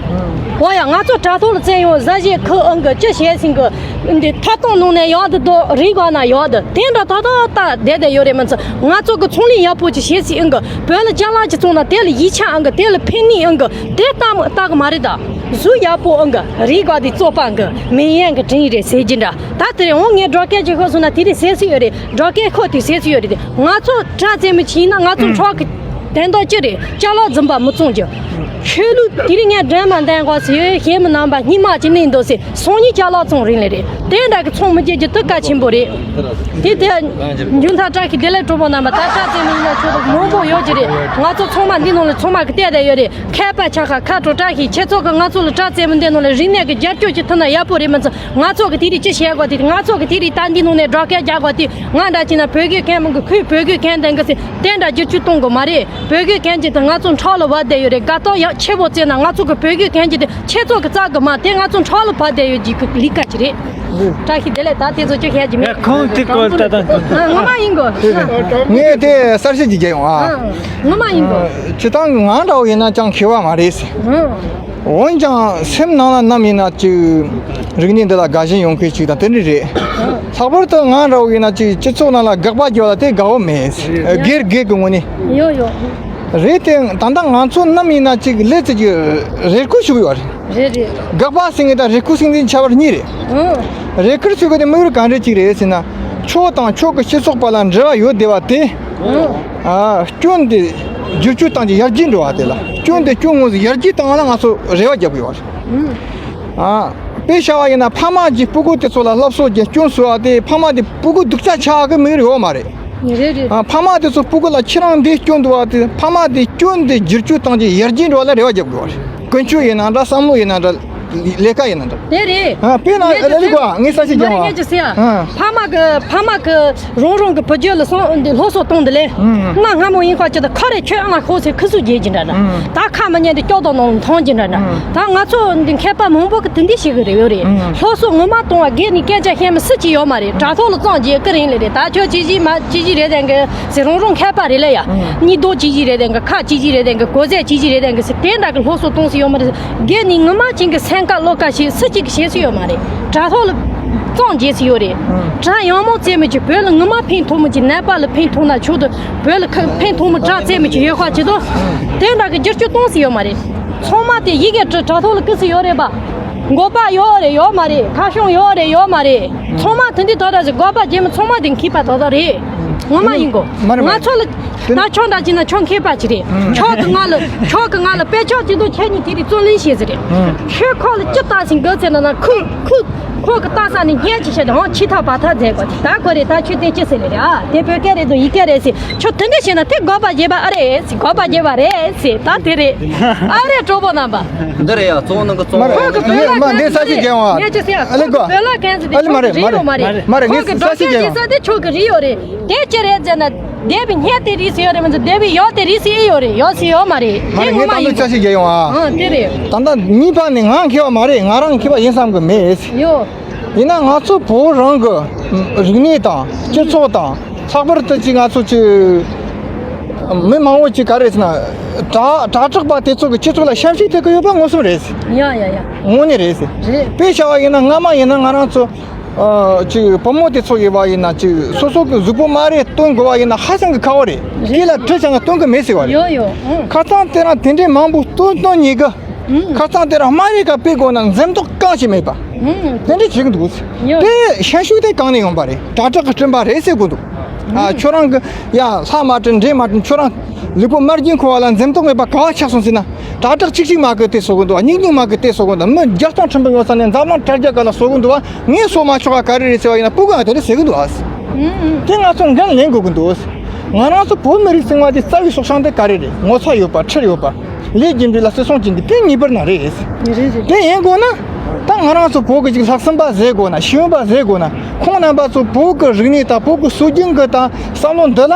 འོ་ཡ། ང་ཚོ་དྲ་ཐོག་ལ་བཙལ་ཡོང་། གཟའ་བཞི་ཁུ་ཨང་གི་ཅི་བྱས་ཟིན་གི། འདི་ཐ་སྟོང་ནང་ནས་ཡག་འདི་དོ་རིག་ག་ན་ཡག་འདི་དེ་འདྲ་ཏག་ཏག་ཏག་བསྡད་བསྡད་ཡོད་རེད། མི་ཚོ་ང་ཚོ་གི་ཚོང་ལས་ཡག་པོ་ཅིག་བྱས་སྲིད་ཨང་གི། བོད་ལ་ཅ་ལག་ཅིག་བཙོང་ན་དེ་ལ་ཡིད་ཆེས་ཨང་གི། དེ་ལ་ཕན་ནུས་ཨང་གི། དེ་ལྟ་མ་ལྟ་གི་མ་རེད་ད། གཟུགས་ཡག་པོ་ཨང་གི། རིག་ག་འདི་བཙོག་པ་ཨང་གི། མི་ཡན་གི་དྲིན་རེད་ཟེར་གྱི་འདྲ། ད་དེ་རིང་འོང་ངས་སྒྲོག་སྐད་ཅིག་ཤོད་སོང་ན་དེ་རིང་ཟེར་སྲིད་ཡོད་རེད། སྒྲོག་སྐད་ཁོ་དེ་ཟེར་སྲིད་ཡོད་རེད། དེ་ང་ཚོ་དྲ་རྩལ་མི་ཅིག་ཡིན་ན་ང་ཚོ་འཕྲོག་གི། དོན་དག་ཅི་རེད། ཅ་ལག་འཛིན་པ་མི་བཙོང་རྒྱུ། ཆོས་ལུགས་དེ་རིང་ངས་འདྲེན་མ་འདྲེན་གོ་ཟེར་ཞེ་མི་ནང་པ་སྙིང་མ་ཅི་ནས་འདུག་ཟེར། སང་ཉིན་ཅ་ལག་བཙོང་རིང་ལས་རེད། དེ་འདྲ་གི་ཚོང་མི་རྒྱག་རྒྱུ་དེ་གལ་ཆེན་པོ་རེད། དེ་དེ་མཇུག་མཐར་བཀྲ་ཤིས་བདེ་ལེགས་གྲོགས་པོ་རྣམ་པ། ད་དྲ་རྩལ་མི་ཡིན་ན་ཆོས་ལུགས་མང་པོ་ཡོད་ཀྱི་རེད། ང་ཚོ་ཚང་མ་འདི་ནང་ལ་ཚང་མ་གི་བལྟས་བསྡད་ཡོད་རེད། མཁས་པ་ཆ་ཁ་ཁ་དྲོ་བཀྲ་ཤིས། ཁྱེད་ཚོ་གི་ང་ཚོ་ལ་དྲ་རྩལ་མི་འདི་ནང་ལ་རིག་གནས་ཀྱི་རྒྱབ་སྐྱོར་ཅིག་ཐུབ་ན་ཡག་པོ་རེད། མི་ཚོ་ང་ཚོ་གི་དེ་རིང་ཅི་བྱེད་དགོས་དེ། ང་ཚོ་གི་དེ་རིང་ད་འདི་ནང་ནས་སྒྲོག་སྐད་རྒྱག་དགོས་དེ། ང་འདྲ་ཅིག་ན་བོད་གི་གན་མང་གི། ཁོས་བོད་གི་གན་ལྡན་གི་ཟེར། དེ་འདྲ་བསྒྱུར་བཅོས་གཏོང་དགོས་མ་རེད། བོད་གི་གན་ཅིག་དང་ང་ཚོ་འཕྲག་ལ་བབས་བསྡད་ཡོད་རེད། དགའ་རྟགས་ཡག་ཆེ་བོ་བཙལ་ན་ང་ཚོ་གི་བོད་གི་གན་ཅིག་དེ་ཁྱེད་ཚོ་གི་རྩ་གི་མ་དེ་ང་ཚོ་འཕྲག་ལ་བབས་བསྡད་ཡོད་ཀྱི་ལི་ཀ་ཅིག་རེད། བཀྲ་ཤིས་བདེ་ལེགས། ད་དེ་ཚོ་ཅི་བཤད་ཀྱི་མེད། ཡ་ཁོང་དེ་སྐོར་ད་ད། ཨ། ངོ་མ་ཡིན་གོ། ངས་དེ་གསར་བཤད་ཅིག་རྒྱག་ཡོང་ཨ། ཨ། ངོ་མ་ཡིན་གོ། སྤྱིར་བཏང་ང་འདྲ་བོ་ཡིན་ན་ཅང་ཁེ་བ་མ་རེད་ཟེར། ཨ། འོན་ཀྱང་སེམས་ནང་ལ་ནམ་ཡིན་ན་ཅིག་རིག་གནས་འདི་ལ་དགའ་ཞེན་ཡོང་མཁན་ཞིག་དང་དེ་འདྲ་རེད། ལྷག་པར་དུ་ང་འདྲ་བོ་ཡིན་ན་ཅིག་སྤྱི་ཚོགས་ནང་ལ་དགག་པ་རྒྱག་ལ་དེ་དགའ་བོ་མེད། སྒེར་སྒེར་གྱི་ངོས་ནས། ཡོ་ཡོ། རེད་དེ་ད་ལྟ་ང་ཚོ་ནམ་ཡིན་ན་ཅིག་ལས་ཚེ་གི་རེ་སྐུལ་ཞུ་གི་ཡོད་རེད། རེད་རེད། དགག་པ་ཟེར་མཁན་དང་རེ་སྐུལ་ཟེར་མཁན་འདི་ཁྱད་པར་གཉིས་རེད། ཨང་། རེ་སྐུལ་ཟེར་མཁན་དེ་དམིགས་ཡུལ་ག་འདྲ་ཅིག་རེད་ཟེར་ན། ཕྱོགས་དང་ཕྱོགས་ཀྱི་སྤྱི་ཚོགས་བར་ལ་འབྲེལ་བ་ཡོད་བསྡད་པ་དེ། ཨང་། ཨ། སྐྱོན་དེ་བསྒྱུར་བཅོས་བཏང་རྒྱུ། ཡར་རྒྱས་འགྲོ་བ་དེ་ལ། སྐྱོན་དེ་སྐྱོན་ངོས་སུ་ཡར་རྒྱས་བཏང་བ་ལ་ང་ཚོ་རེ་བ་རྒྱབ་དགོས་པ་རེད། ཨང་། ཨ། དཔེ་བཞག་པ་ཡིན་ན་ཕ་མ་གིས་སྤུ་གུ་དེ་ཚོ་ལ་སློབ་གསོ་རྒྱག་སྐྱོན་བཟོ་བ་དེ་ཕ་མ་དེ་སྤུ་གུ་སྡུག་ཅག་ཆགས་གི་དམིགས་ཡུལ་ཡོད་མ་རེད། རེད་རེད། ཨ། ཕ་མ་དེ་ཚོ་སྤུ་གུ་ལ་ཁྱེད་རང་འདི་སྐྱོན་འདུག་བ་དེ། ཕ་མ་དེ་སྐྱོན་དེ་བསྒྱུར་བཅོས་བཏང་རྒྱུ། ཡར་རྒྱས་འགྲོ་བ་ལ་རེ་བ་རྒྱབ་དགོས་པ་རེད། ཀུན་སྤྱོད་ཡིན་ན་འདྲ། བསམ་བློ་ཡིན་ན་འདྲ། ལས་ཀ་ཡིན་ན་འདྲ། དེ་རེད། ཨ། དཔེར་ན་ངས་ཀྱི་ཨ་ལེ་ཟེར། ཀོ་ངས་ས་ཞིག་མ་རེད། རྒྱག་ང་ཨ། ཀྱི་ཟེར་ཡ། ཨ། ཕ་མ་གི་ཕ་མ་གི་རང་རང་གི་བུ་རྒྱུད་ལ་སོང་འདི་སློབ་གསོ་གཏོང་འདི་ལས། ཨང་། གནའ་སྔ་མོ་ཡིན་ཁ་ཅི་ད་ཁ་རེ་ཁྱོད་ཨ་ང་ཤོག་ཟེར་ཁུ་སུ་རྒྱས་ཀྱི་འདྲ་འདྲ། ཨང་། ད་ཁ་མ་ཉན་འདི་སྐྱོ་དང་ནང་མཐོང་ཀྱི་འདྲ་འདྲ། ཨང་། ད་ང་ཚོ་འདི་མཁས་པ་མང་པོ་གི་དེ་འདི་ཤེས་གི་རེད་ཡོད་རེད། ཨང་། སློབ་གསོ་ངོ་མ་གཏོང་བ་སྒེར་ནས་སྐད་ཆ་བཤད་མི་སུ་གཅིག་ཡོད་མ་རེད། དྲ་ཐོག་ལ་བཙོང་རྒྱུ་ཀི་རིང་ལས་རེད། ད་ཁྱོད་ཅི་ཞིག་མ་ཅི་ཞིག་རེད་དེང་གི་ཟེར། རང་རང་མཁས་པ་རེད་ལ་ཡ། ཨང་། གཉིས་ལྡོག་ཅི་ཞིག་རེད་དེང་གི། ཁ་ཅི་ཞིག་རེད་དེང་གི། གོ་ཟས་ཅི་ཞིག་རེད་དེང་གི་ཟེར། དེ་འདྲ་གི་སློབ་གསོ་གཏོང་སྲིད་ཡོད་མ་རེད། སྒེར་ནས་ངོ་མ་ཅན་གྱི་སེམས་ཁ་བློ་ཁ་ཞིག་སུ་གཅིག་གིས་བཤད་སྲིད་ཡོད་མ་རེད། དྲ་ཐོག་ལ་བཙོང་རྒྱས་སྲིད་ཡོད་རེད། ཨང་། དྲ་ཡང་མོ་རྩེ་མི་གྱི་བོད་ལ་ངོ་མ་ཕན་ཐོགས་མི་གྱི། ནད་པ་ལ་ཕན་ཐོགས་ན་ཆོག་ཏུ། བོད་ལ་ཁ་ཕན་ཐོགས་མི་དྲ་རྩེ་མི་གྱི་ཡོད་ཁ་ཅི་དོ། དེ་འདྲ་གི་བསྒྱུར་བཅོས་གཏོང་སྲིད་ཡོད་མ་རེད། ཚང་མ་དེ་ཡི་གེ་དྲ་དྲ་ཐོག་ལ་བཀོད་སྲིད་ཡོད་རེད་པ། འགོ་པ་ཡོད་རེད་ཡོད་མ་རེད། ཁ་བྱང་ཡོད་རེད་ཡོད་མ་རེད། ཚང་མ་དེ་འདི་དོ་དྲ་ཟིག་འགོ་པ་རྒྱལ་མི་ཚང་མ་དེ་མཁས་པ་དོ་དོ་རེད། ངོ་མ་ཡིན་གོ། མ་རེད། མ་རེད། ང་ཚོ་ལ། དེ་ད་ཁྱོད་འདྲ་ཅིག་ན་ཁྱོད་མཁས་པ་ཅིག་རེད། ཨང་། ཁྱོད་ཀྱི་ང་ལ་ཁྱོད་ཀྱི་ང་ལ་དཔེ་ཆ་ཅིག་འདུག་ཁྱེད་གཉིས་དེ་རིང་རྩོད་ལེན་བྱེད་ཟེར་རེད། ཨང་། ཁྱོད་ཁོ་ལ་ཅི་ལྟ་ཞིག་འགོད་ཚེ་ན་ན་ཁོ་ཁོ་ཁོ་གི་ལྟ་ས་ནས་བརྙས་ཅིག་བྱས་ཏེ་ཧང་ཕྱི་ཐག་བར་ཐག་མཛད་དགོས་ཏེ། ད་ཁོ་རེད། ད་ཁྱོད་དེ་ཅི་ཟེར་ལེ་རེད། ཨ་དེ་བོད་སྐད་རེད་འདུག་ཡིག་སྐད་རེད་ཟེར། ཁྱོད་དེ་འདྲ་བྱས་ན་དེ་དགོས་པ་བྱས་པ་ཨ་རེད་ཟེར། དགོས་པ་བྱས་པ་རེད་ཟེར། ད་དེ་རེད། ཨ་རེད་གྲོགས་པོ་རྣམ་པ། འདི་རེད་ཡ། གཙོ་བོ་ནང་གི་གཙོ་མ་བོ། རེད། ཁོ་གི་བོད་ལ་མ་རེད། མ་རེད། ངས་ས་ཞིག་རྒྱག་ཡོང་ཨ། ངས་ཅི་ཟེར་ཡ། ཨ་ལེ་ཁོ་གི་གོ། བོད་ལ་གན་ཟེར་དེ། ཨ་ལེ་མ་ཁོ་གི་རེད། སྒྲོག་སྐད་ཅི་ཟེར་དེ་ཁྱོད་གི་རིག་ཡོད་རེད། དེ་ཅི་རེད་ཡ། དེ་ཅི་རེད་ཟེར་ན། སྡེ་བའི་སྙད་དེ་རིག་སྲིད་ཡོད་རེད་མི་འདུག་སྡེ་བའི་ཡོག་དེ་རིག་སྲིད་ཨེ་ཡོད་རེད། ཡོད་སྲིད་ཡོད་མ་རེད། མ་དེ་རེད། ངོ་ངས་མ་ད་ཡིན་ལྟ་གོ། ཅི་ཞིག་རྒྱག་ཡོང་ཨ། ཨ་དེ་རེད། ད་ལྟ་གཉིས་པ་ནི་ང་མཁས་པ་མ་རེད། ང་རང་མཁས་པ་ཡིན་བསམ་གི་མེད། ཡོ། ཡིན་ན་ང་ཚོ་བོད་རང་གི་རིག་གནས་དང་སྤྱི་ཚོགས་དང་། ལྷག་པར་དུ་ཅིག་ང་ཚོ་ཅིག་ མི་མང་བོ་ཅིག་ག་རེ་ཟེར་ན། དྲ་དྲ་གྲགས་པ་དེ་ཚོ་གི་སྤྱི་ཚོགས་ལ་ཤན་ཤུགས་ཐེབས་ཀྱི་ཡོད་པ་མངོན་སུམ་རེད། ཡ་ཡ་ཡ། དངོས་གནས་རེད། རེད། དཔེ་བྱ་བ་ཡིན་ན་སྔ་མ་ཡིན་ན་ང་རང་ཚོ། ཨ། ཅིག་བུ་མོ་དེ་ཚོ་ཡིན་པ་ཡིན་ན་ཅིག་སོ་སོ་གི་གཟུགས་པོ་དམར་རེ་སྟོན་དགོས་པ་ཡིན་ན་ཧ་ཅང་གི་ཁག་པོ་རེད། རེད། དེ་ལ་ཁྲིད་བྱ་ང་སྟོན་གི་མེད་ཟེར་བ་རེད། ཡོ་ཡོ། ཨང་། ཁ་སང་དེ་རིང་དེ་འདྲའི་མང་པོ་སྟོན་སྟོན་ཉེས་གི། ཨང་། ཁ་སང་དེ་རིང་སྨ་རེ་ཁ་དཔེ་དགོས་ན་འཛེམ་དོགས་གང་ཞིག་མེད་པ། ཨང་། དེ་འདྲ་བྱེད་ཀྱི་འདུག། ཡོད། དེ་ཤན་ཤུགས་དེ་གང་ནས་ཡོང་པ་རེད། དྲ་གྲགས་ཀྱི་སྤྲིན་པ་རེད་ཟེར་དགོས་འདུག། ཨ། ཨང་། ཁྱོད་རང་གི་ཡ་ལྷ་མ་དྲན་འདྲེ་མ་དྲན། ཁྱོད་རང་ལུས་པོ་དམར་རྗེན་ཁོ་བ་ལ་འཛེམ་དོགས་མེད་པ་ག་བ་ཆགས་སོང་ཟེར་ན། དྲ་གྲགས་གཅིག་གཅིག་མ་གི་དེ་གསོ་གི་འདུག་བ། སྙིང་སྙིང་མ་གི་དེ་གསོ་གི་འདུག། མི་བརྒྱ་སྟོང་ཁྲི་འབུམ་ཡོད་ས་ནས་འཛམ་གླིང་དྲ་རྒྱ་ག་ལ་གསོ་གི་འདུག་བ། ངས་གསོ་མ་ཆོག་ག་ག་རེ་རེད་ཟེར་བ་ཡིན་ན་སྤུ་གུ་ཡང་དེ་འདྲ་ཟེར་གི་འདུག་ཨ། ཨང་། དེ་ང་ཚོ་འགན་ལེན་དགོས་ཀྱི་འདུག། ང་རང་ཚོ་བོད་མི་རིགས་ཟེར་བ་དེ་རྩ་བའི་སྲོག་ཤིང་དེ་ག་རེ་རེད། ངོ་ཚ་ཡོད་པ། ཁྲེལ་ཡོད་པ། ལས་རྒྱུ་འབྲས་ལ་བརྩི་སྲུང་བྱེད་མཁན་དེ་ངེས་པར་ན་རེད། རེད་རེད། དེ་ཡིན་དགོས་ན། ད་ང་རང་ཚོ་བོད་ཀྱི་ཅིག་ལྷག་བསམ་པ་ཟེར་དགོས་ན། ཤེས་ཡོན་པ་ཟེར་དགོས་ན། ཁོང་རྣམ་པ་ཚོ་བོད་ཀྱི་རིག་གནས་དང་བོད་ཀྱི་སྲོལ་རྒྱུན་གྱི་དང་བསམ་བློ་འདི་ལ་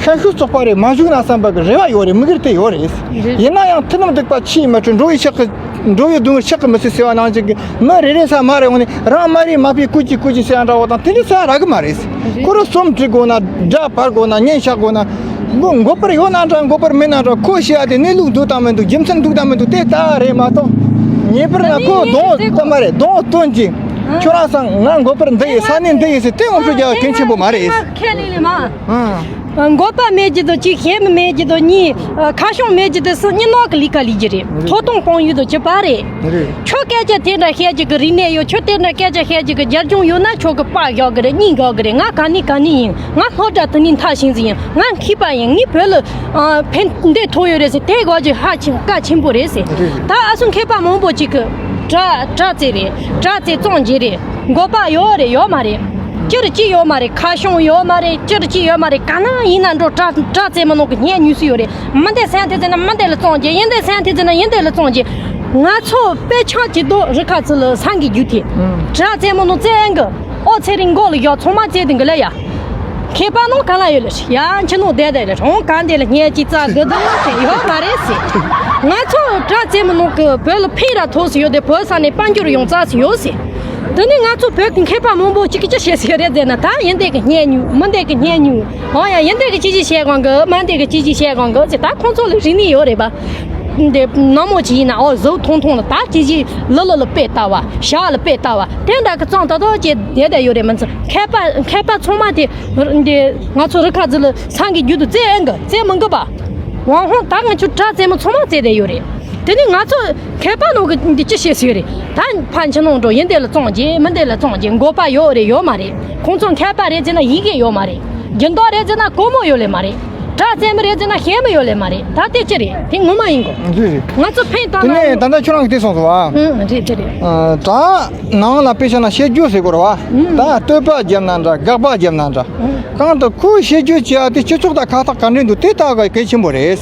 ཤན་ཤུགས་བཙོག་པ་རེད་མ་བཞུགས་ན་བསམ་པ་གི་རེ་བ་ཡོད་རེད། དམིགས་ཡུལ་དེ་ཡོད་རེད། རེད། ཡིན་ན་ཡང་མཐུ་ནུབ་སྡིག་པ་ཆུ་ཡིས་མི་འཁྲུ། འགྲོ་བའི་ཕྱག་གི། འགྲོ་བའི་སྡུག་བསྔལ་ཕྱག་གིས་མི་སེལ་ཟེར་བ་ནང་བཞིན་གྱི། མི་རེ་རེ་ས་མ་རེ་འོང་ནས་རང་མ་རེད་མ་ཕེ་ཀུ་ཅི་ཀུ་ཅི་ཟེར་ཡ་འདྲ་བོ་དང་དེ་འདྲ་ཟེར་ཡ་རག་གི་མ་རེད། རེད། ཁོ་རང་རྩོམ་འབྲི་དགོས་ན། སྒྲ་པར་དགོས་ན། སྙན་ཞུ་དགོས་ན། མགོ་མགོ་པར་ཡོད་ན་འདྲ། མགོ་པར་མེད་ན་འདྲ། ཁོ་བཤད་ཡ་དེ་གནས་ལུགས་འདུག་དང་མི་འདུག། རྒྱུ་མཚན་འདུག་དང་མི་འདུག། དེ་ལྟ་རེད་མ་གཏོགས། ངེས་པར་ན་ཁོ་གདོང་བོ་སྟོན་མ་རེད། གདོང་བོ་སྟོན་གྱིན། ཁྱོད་རང་སང་ང་མགོ་པར་འདི་ཡིན། ས་གནས་འདི་ཡིན་ཟེར་དེ་ངོ་སྤྲོད་རྒྱག་གལ་ཆེན་པོ་མ་རེད། ཁས་ལེན་ལེ་མ། ཨང་། མགོ་པ་མེད་ཀྱི་དོ་གཅིག། ཞལ་མི་མེད་ཀྱི་དོ་གཉིས། ཁ་བྱང་མེད་ཀྱི་དོ་གསུམ། གཉིས་ནོག་གི་ལི་ཀ་ལི་ཀྱི་རེད། ཐོ་སྟོང་སྤང་ཡུལ་དོ་གཅིག་པ་རེད། རེད། ཁྱོད་སྐད་ཆ་དེ་འདྲ་བཤད་ཀྱི་གི་རིག་གནས་ཡོད། ཁྱོད་དེ་འདྲ་སྐད་ཆ་བཤད་ཀྱི་གི་རྒྱལ་ལྗོངས་ཡོད་ན་ཁྱོད་གི་པ་བཞག་གི་རེད། གཉིས་བཞག་གི་རེད། ང་ག་ནི་ག་ནི་ཡིན། ང་སློབ་གྲྭ་དེ་ནི་མཐར་ཕྱིན་ཟིན་ཡིན། ང་མཁས་པ་ཡིན། ངའི་བོད་ལ་ཨ་ཕན་འདོད་ཐོག་ཡོད་རེད་ཟེར། དེ་གོ་ཅིག་ཧ་ཅང་གལ་ཆེན་པོ་རེད་ཟེར། རེད་རེད། ད་ཨ་སུ་མཁས་པ་མང་པོ་ཅིག་གི་དྲ་དྲ་རྩེ་རེད། དྲ་རྩེ་རྩོམ་རྒྱུ་རེད། མགོ་པ་ཡོད་རེད། ཡོད་མ་རེད། སྤྱིར་གཅིག་ཡོད་མ་རེད། ཁ་བྱང་ཡོད་མ་རེད། སྤྱིར་གཅིག་ཡོད་མ་རེད། ག་ན་ཡིན་ན་འགྲོ། དྲ་དྲ་རྩེ་མོ་ནང་གི་སྙན་ཉུས་སུ་ཡོད་རེད། མི་འདི་སེམས་ཐེ་ཚེ་ན་མི་འདི་ལ་བཙོང་རྒྱུ། ཡིན་འདི་སེམས་ཐེ་ཚེ་ན་ཡིན་འདི་ལ་བཙོང་རྒྱུ། ང་ཚོ་དཔེ་ཆ་གཅིག་དོ་རི་ཁ་ཚུ་ལ་སང་གི་རྒྱུ་དེ། ཨང་། དྲ་རྩེ་མོ་ནང་རྩེ་ཨེ་འགི། ཨོ་ཚེ་རིང་མགོ་ལ་ཡོད། ཚང་མ་རྩེ་དེ་འགི་ལ་ཡ། མཁས་པ་ནང་ག་ལ་ཡོད་ལ་ཡ། འཆི་ནོ་བསྡད་བསྡད་ལ་རང་ག་འདི་ལ་སྙན་གཅིག་རྩ་དགུ་དུ་ཡོད་ཡོད་མ་རེད་ཟེར། ང་ཚོ་དྲ་རྩེ་མོ་ནང་གི་བོད་ལ་ཕན་ར་ཐོགས་སུ་ཡོད་དེ། བོད་ས་ནས་དཔལ་འབྱོར་ཡོང་རྩ་སུ་ཡོད་ཟེར། དེ་ནི་ང་ཚོ་བོད་ཀྱི་མཁས་པ་མང་པོ་ཅིག་གིས་ཅི་བཤད་ཟེར་རེད་ཟེར་ན། ད་ཡིན་འདི་གི་སྙན་ཉུ། མིན་འདི་གི་སྙན་ཉུ། འོ་ཡ། ཡིན་འདི་གི་ཅི་ཅི་བཤད་དགོས་གི། མིན་འདི་གི་ཅི་ཅི་བཤད་དགོས་གི་ཟེར། ད་ཁོང་ཚོ་ལ་རིག་གནས་ཡོད་རེད་པ། འདི་ནང་མོ་ཅིག་ཡིན་ན་འོ་གཟུགས་ཐུང་ཐུང་ལ་ད་ཅི་ཅི་ལི་ལི་ལ་དཔེ་ལྟ་བ། ཞྭ་ལ་དཔེ་ལྟ་བ། དེ་འདྲ་གི་རྩོམ་ཏོག་ཏོག་ཅིག་བསྡད་བསྡད་ཡོད་རེད། མི་ཚོ་མཁས་པ་མཁས་པ་ཚང་མ་དེ་འདི་ང་ཚོ་རི་ཁ་ཚུ་ལ་སང་གི་རྒྱུ་དུ་རྩེ་ཨེ་འགི། རྩེ་མི་འགི་པ། ཝང་ཧོང་ད་ང་ཚོ་དྲ་རྩེ་མོ་ཚང་མ་རྩེ་བསྡད་ཡོད་རེད། དེ་ནི་ང་ཚོ་མཁས་པ་ནང་གི་འདི་ཅི་བཤད་སྲིད་རེད། ད་ཕ་ཕྱི་ནང་འགྲོ། ཡིན་འདི་ལ་བཙོང་རྒྱུ། མིན་འདི་ལ་བཙོང་རྒྱུ། མགོ་པ་ཡོད་རེད། ཡོད་མ་རེད། ཁོང་ཚོ་མཁས་པ་རེད་ཟེར་ན་ཡི་གེ་ཡོད་མ་རེད། འགྱུར་ལྡོག་རེད་ཟེར་ན་སྒོར་མོ་ཡོད་ལེ་མ་རེད། དྲ་རྩེ་མོ་རེད་ཟེར་ན་ཞལ་མོ་ཡོད་ལེ་མ་རེད། ད་དེ་ཅི་རེད། དེ་ངོ་མ་ཡིན་གོ། རེད་རེད། ང་ཚོ་ཕན་བཏང་དེ་ན་ནས་ད་ལྟ་ཁྱོད་རང་གིས་དེ་གསུངས་སོང་བ། ཨང་། རེད་དེ་རེད། ཨ། དྲ་ནང་ལ་དཔེ་བཞག་ན་བཤད་རྒྱུ་ཟེར་དགོས་རེད་བ། ཨང་། ད་བསྟོད་པ་བརྒྱབ་ན་འདྲ། དགག་པ་བརྒྱབ་ན་འདྲ། ཨང་། གང་ལྟར་ཁོས་བཤད་རྒྱུ་བྱས་ཏེ་སྤྱི་ཚོགས་དང་ཁ་ཐག་ག་འདྲ་འདུག། དེ་ལྟ་ག་གལ་ཆེན་པོ་རེད། ཨང་།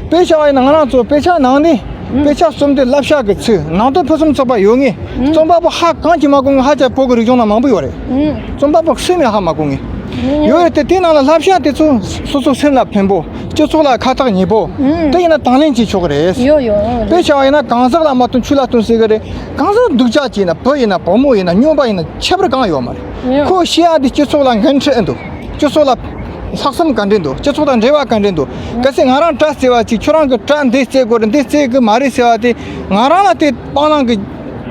དཔེ་བཞག་པ་ཡིན་ན་ང་རང་ཚོ་དཔེ་ཆ་ནང་ནས། ཨང་། དཔེ་ཆ་རྩོམ་དེ་བསླབ་བྱ་གི་ཚིག་ནང་དོན་ཕུན་སུམ་ཚོགས་པ་ཡོད་ངེས། ཨང་། རྩོམ་པ་པོ་ཧ་གང་གིས་མ་གོ་ངེས། ཧ་ཅང་བོད་ཀྱི་རིག་གཞུང་ནང་མང་པོ་ཡོད་རེད། ཨང་། རྩོམ་པ་པོ་སུས་ནས་ཧ་མ་གོ་ངེས། ཨང་། ཡོད་རེད་དེ། དེ་ནང་ལ་བསླབ་བྱ་དེ་ཚོ་སོ་སོ་སེམས་ལ་ཕན་པོ། སྤྱི་ཚོགས་ལ་ཁ་ཐག་ཉེ་པོ། ཨང་། དེ་ཡིན་ན་དང་ལེན་བྱེད་ཆོག་གི་རེད། ཡོད་ཡོད། ཨང་། དཔེ་བྱ་བ་ཡིན་ན་གང་ཟག་ལ་མ་བསྟུན་ཆོས་ལ་བསྟུན་ཟེར་གི་རེད། གང་ཟག་སྡུག་ཅག་ཅིག་ཡིན་ན། བུ་ཡིན་ན། བུ་མོ་ཡིན་ན། སྨྱོན་པ་ཡིན་ན། ཁྱད་པར་གང་ཡོད་མ་རེད། ཡོད། ཁོས་བཤད་ཡ་དེ་སྤྱི་ཚོགས་ལ་འགན་འཁྲི་ཨེ་འདུག། སྤྱི་ཚོགས་ལ་ལྷག་བསམ་ག་འདྲས་འདུག། སྤྱི་ཚོགས་དང་འབྲེལ་བ་ག་འདྲས་འདུག། གལ་སྲིད་ང་རང་དྲ་རྩེ་བ་ཅིག་ཁྱོད་རང་གི་དྲ་འདི་རྩེ་དགོས་རེད། འདི་རྩེ་གི་མ་རེད་ཟེར་བ་དེ་ང་རང་ལ་དེ་སྤང་བླང་གི་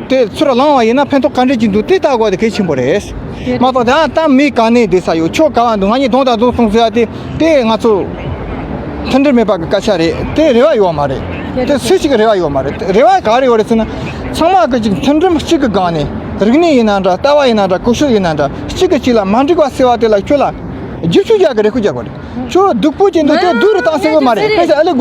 དེ་ཚུར་བླངས་པ་ཡིན་ན་ཕན་ཐོགས་ག་འདྲས་ཅིག་འདུག། དེ་ལྟ་དགོས་དེ་གལ་ཆེན་པོ་རེད། མ་གཏོགས་ད་ལྟ་མི་ག་ནས་བསྡད་ས་ཡོད། ཁྱོད་ག་བ་འདུག། ང་གཉིས་གདོང་དང་གདོང་མཚུངས་ཟེར་བ་དེ་དེ་ང་ཚོ་མཐུན་སྒྲིལ་མེད་པ་གི་སྐད་ཆ་རེད། དེ་རེ་བ་ཡོད་མ་རེད། དེ་སུ་གཅིག་གི་རེ་བ་ཡོད་མ་རེད། རེ་བ་ག་རེ་ཡོད་རེད་ཟེར་ན། ཚང་མ་གི་ཅིག་མཐུན་སྒྲིལ་གཅིག་གི་སྒང་ནས། རིག་གནས་ཡིན་ན་འདྲ། ལྟ་བ་ཡིན་ན་འདྲ། གོ་ཤུགས་ཡིན་ན་འདྲ། གཅིག་གིས་གཅིག་ལ་མ་འགྲིག་པ་ཟེར་བ་དེ་ལ་ཁྱོད་ལ་བསྒྱུར་བཅོས་རྒྱག་གི་རེ་སྐུལ་རྒྱག་དགོས་རེད། ཁྱོད་སྡུག་པོ་ཅན་འདུག་དེ་སྡུག་རུ་བཏང་ཟེར་གི་མ་རེད། ངས་དེ་ཚོ་ཨ་ལེ་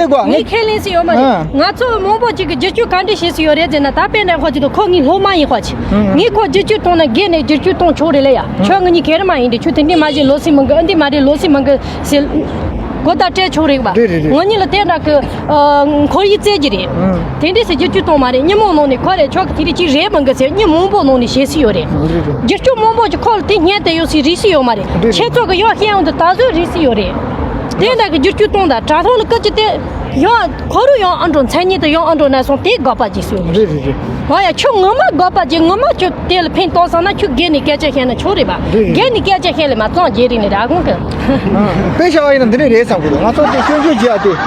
དགོས། ངས་ཁས་ལེན་ཟེར་ཡོད་མ་རེད། ང་ཚོ་མང་པོ་ཅིག་གིས་བསྒྱུར་བཅོས་ག་འདྲ་བྱེད་སྲིད་ཡོད་རེད་ཟེར་ན། ད་དཔེར་ན་ཁོ་ཅིག་ཏུ་ཁོ་ངའི་སློབ་མ་ཡིན་ཁོ་ཅིག། ངས་ཁོ་བསྒྱུར་བཅོས་གཏོང་ན་སྒེར་ནས་བསྒྱུར་བཅོས་གཏོང་ཆོག་རེད་ལ་ཡ། ཁྱོད་ང་གཉིས་ཁེར་མ་ཡིན་ཏེ། ཁྱོད་དེ་འདྲ་མ་བྱེད་ལོ་སི་མང་གི། འདི་མ་རེད་ལོ་སི་མང་གི་ཟེར། གོ་བརྡ་སྤྲད་ཆོག་རེད་པ། རེད་རེད་རེད། ང་གཉིས་ལ་དེ་འདྲ་གི་ཨ་ཁོར་ཡུག་བཙལ་གྱི་རེད། ཨང་། དེ་འདྲས་སེ་བསྒྱུར་བཅོས་གཏོང་མ་རེད། མི་མང་ནང་ནས་ཁོ་རེད། ཁྱོད་ཀྱི་དེ་རིགས་ཅིག་རེད་མང་གི་ཟེར་མི་མང་པོ་ནང་ནས་བྱེད་སྲིད་ཡོད་རེད། རེད་རེད། བསྒྱུར་བཅོས་མང་པོ་ཅིག་ཁོ་ལ་དེ་སྙན་དེ་ཡོད་སྲིད་རིག་སྲིད་ཡོད་མ་རེད། རེད་རེད། ཁྱེད་ཚོ་གི་ཡོད་ཤེས་ཡོང་དུ་ད་གཟོད་རིག་སྲིད་ཡོད་རེད། དེ་འདྲ་གི་བསྒྱུར་བཅོས་གཏོང་དང་དྲ་ཐོག་ལ་སྐད་ཆ་དེ། ཡང་ཁོ་རུ་ཡང་ཨ་འགྲོ་མཚན་ཉིད་དུ་ཡང་ཨ་འགྲོ་ན་སོང་དེ་དགག་པ་ཅིག་སུ་རེད་རེད་རེད། ཨོ་ཡ་ཁྱོད་ངོ་མ་དགག་པ་ཅིག་ངོ་མ་ཁྱོད་དེ་ལ་ཕན་ཐོགས་སོང་ན་ཁྱོད་སྒེར་ནས་སྐད་ཆ་བཤད་ན་ཆོག་རེད་པ། རེད་རེད། སྒེར་ནས་སྐད་ཆ་བཤད་ལ་མ་གཙང་རྗེས་རིང་ནས་ར་གོང་གི། དཔེ་བྱ་བ་ཡིན་ན་འདི་འདྲ་རེད་བསམ་གི་འདུག་ང་ཚོ་དེ་སྐྱོན་བརྗོད་བྱེད་ཡ་དེ།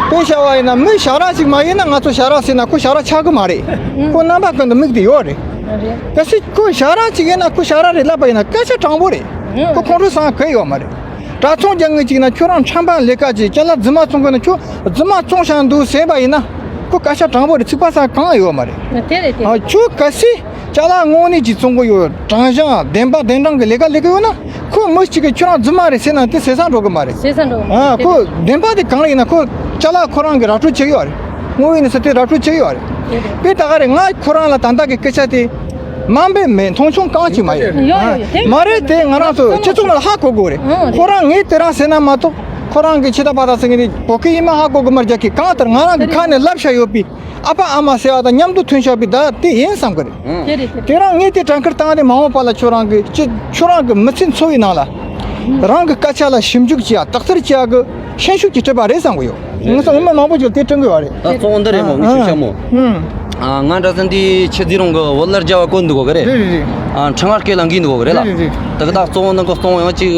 དཔེ་བྱ་བ་ཡིན་ན་མི་ཞར་ར་ཞིག་མ་ཡིན་ན་ང་ཚོ་ཞར་ར་ཟེར་ན་ཁོ་ཞར་ར་ཆགས་གི་མ་རེད། ཁོ་རྣམ་པ་ཀུན་ཏུ་དམིགས་ཏེ་ཡོད་རེད། གལ་སྲིད་ཁོ་ཞར་ར་ཅིག་ཡིན་ན་ཁོ་ཞར་ར་རེད་ལབ་པ་ཡིན་ན་སྐད་ཆ་དྲང་པོ་རེད། ཁོ་ཁོང་ཁྲོ་ཟ་གི་ཡོད་མ་རེད། གྲྭ་ཚང་རྒྱག་མཁན་ཅིག་ན་ཁྱོད་རང་ཁྲམ་པ་ལས་ཀ་ཅིག་ཅ་ལག་རྫུན་མ་བཙོང་གི་ན་ཁྱོད་རྫུན་མ་བཙོང་བཞག་འདུག་ཟེར་བ་ཡིན་ན་ཁོ་སྐད་ཆ་དྲང་པོ་རེད། ཚིག་པ་ཟ་གང་ཡོད་མ་རེད། དེ་རེད་དེ། ཨ་ཁྱོད་གལ་སྲིད་ཅ་ལག་དངོས་གནས་ཅིག་བཙོང་གི་ཡོད། དྲང་གཞག་བདེན་པ་བདེན་དྲང་གི་ལས་ཀ་ལས་གི་ཡོད་ན་ཁོ་མི་གཅིག་གིས་ཁྱོད་རང་རྫུན་མ་རེད་ཟེར་ན་དེ་ཟེར་ས་འགྲོ་གི་མ་རེད། ཟེར་ས་འགྲོ་གི་མ་རེད། ཨ་དེ་ཁོ་རེད། བདེན་པ་དེ་གང་རེད་ཡིན་ན་ཁོ་ཅ་ལག་ཁོ་རང་གི་ར་སྤྲོད་བྱེད་ཀྱི་ཡོད་རེད། དངོས་ཡིན་ན་ས་དེ་ར་སྤྲོད་བྱེད་ཀྱི་ཡོད་རེད། དེ་རེད། དཔེ་ད་ག་རེད། ང་ཁོ་རང་ལ་ད་ལྟ་གི་སྐད་ཆ་དེ་མ་འབད་མེད། མཐོང་ཆུང་གང་ཅིག་མ་ཡོད། ཡོད་ཡོད་ཡོད། དེ་མ་རེད་དེ་ང་རང་ཚོ་སྤྱི་ཚོགས་ལ་ཧ་གོ་དགོས་རེད། ཨང་། ཁོ་རང་ངས་དེ་རང་ཟེར་ན་མ་གཏོགས་ཁོ་རང་གི་ཆེ་ད་པ་ད་ཟེར་མཁན་དེ་བོད་སྐད་ཡིན་མ་ཧ་གོ་གི་མ་རྒྱག་གི། གང་ལྟར་ང་རང་གི་ཁ་ནས་ལབ་བཞག་ཡོད་པའི་ཨ་ཕ་ཨ་མ་ཟེར་བ་དང་མཉམ་དུ་ཐོན་བཞག་པའི་ད་དེ་ཡིན་བསམ་གི་རེད། དེ་རེད་དེ་རེད། དེ་རང་ངས་དེ་དྲན་ཁར་བཏང་སྟེ་མ་འོངས་པ་ལ་ཁྱོད་རང་གི་ཅི་ཁྱོད་རང་གི་མི་ཚེ་འཚོ་བའི་ནང་ལ་རང་གི་སྐད་ཆ་ལ་ཞིབ་འཇུག་བྱེད་ཡ་དག་ཐེར་བྱེད་ཡ་གི་ཤན་ཤུགས་ཀྱིས་གྲུབ་པ་རེད་བསམ་གི་ཡོད། ངས་སོང་མི་མང་པོ་ཅིག་ལ་དེ་དྲན་གི་ཡོད་རེད། ད་གཙོ་བོ་འདི་རེད་མོ། ངས་ཆོས་བཤད་མོ། ཨང་། ཨ་ང་འདྲ་ཟིན་དེ་ཆེ་རྫི་རོང་གི་བོད་ལ་རྒྱ་བ་བཀོད་འདུག་གོ་གི་རེད། རེད་རེད་རེད། ཨ་ཁྲང་ཨར་སྐད་ལ་འགིས་འདུག་གོ་གི་རེད་ལ། རེད་རེད་རེད། ད་གི་ད་གཙོ་བོ་ནང་གི་གཙོ་བོ་ཡང་ཅིག་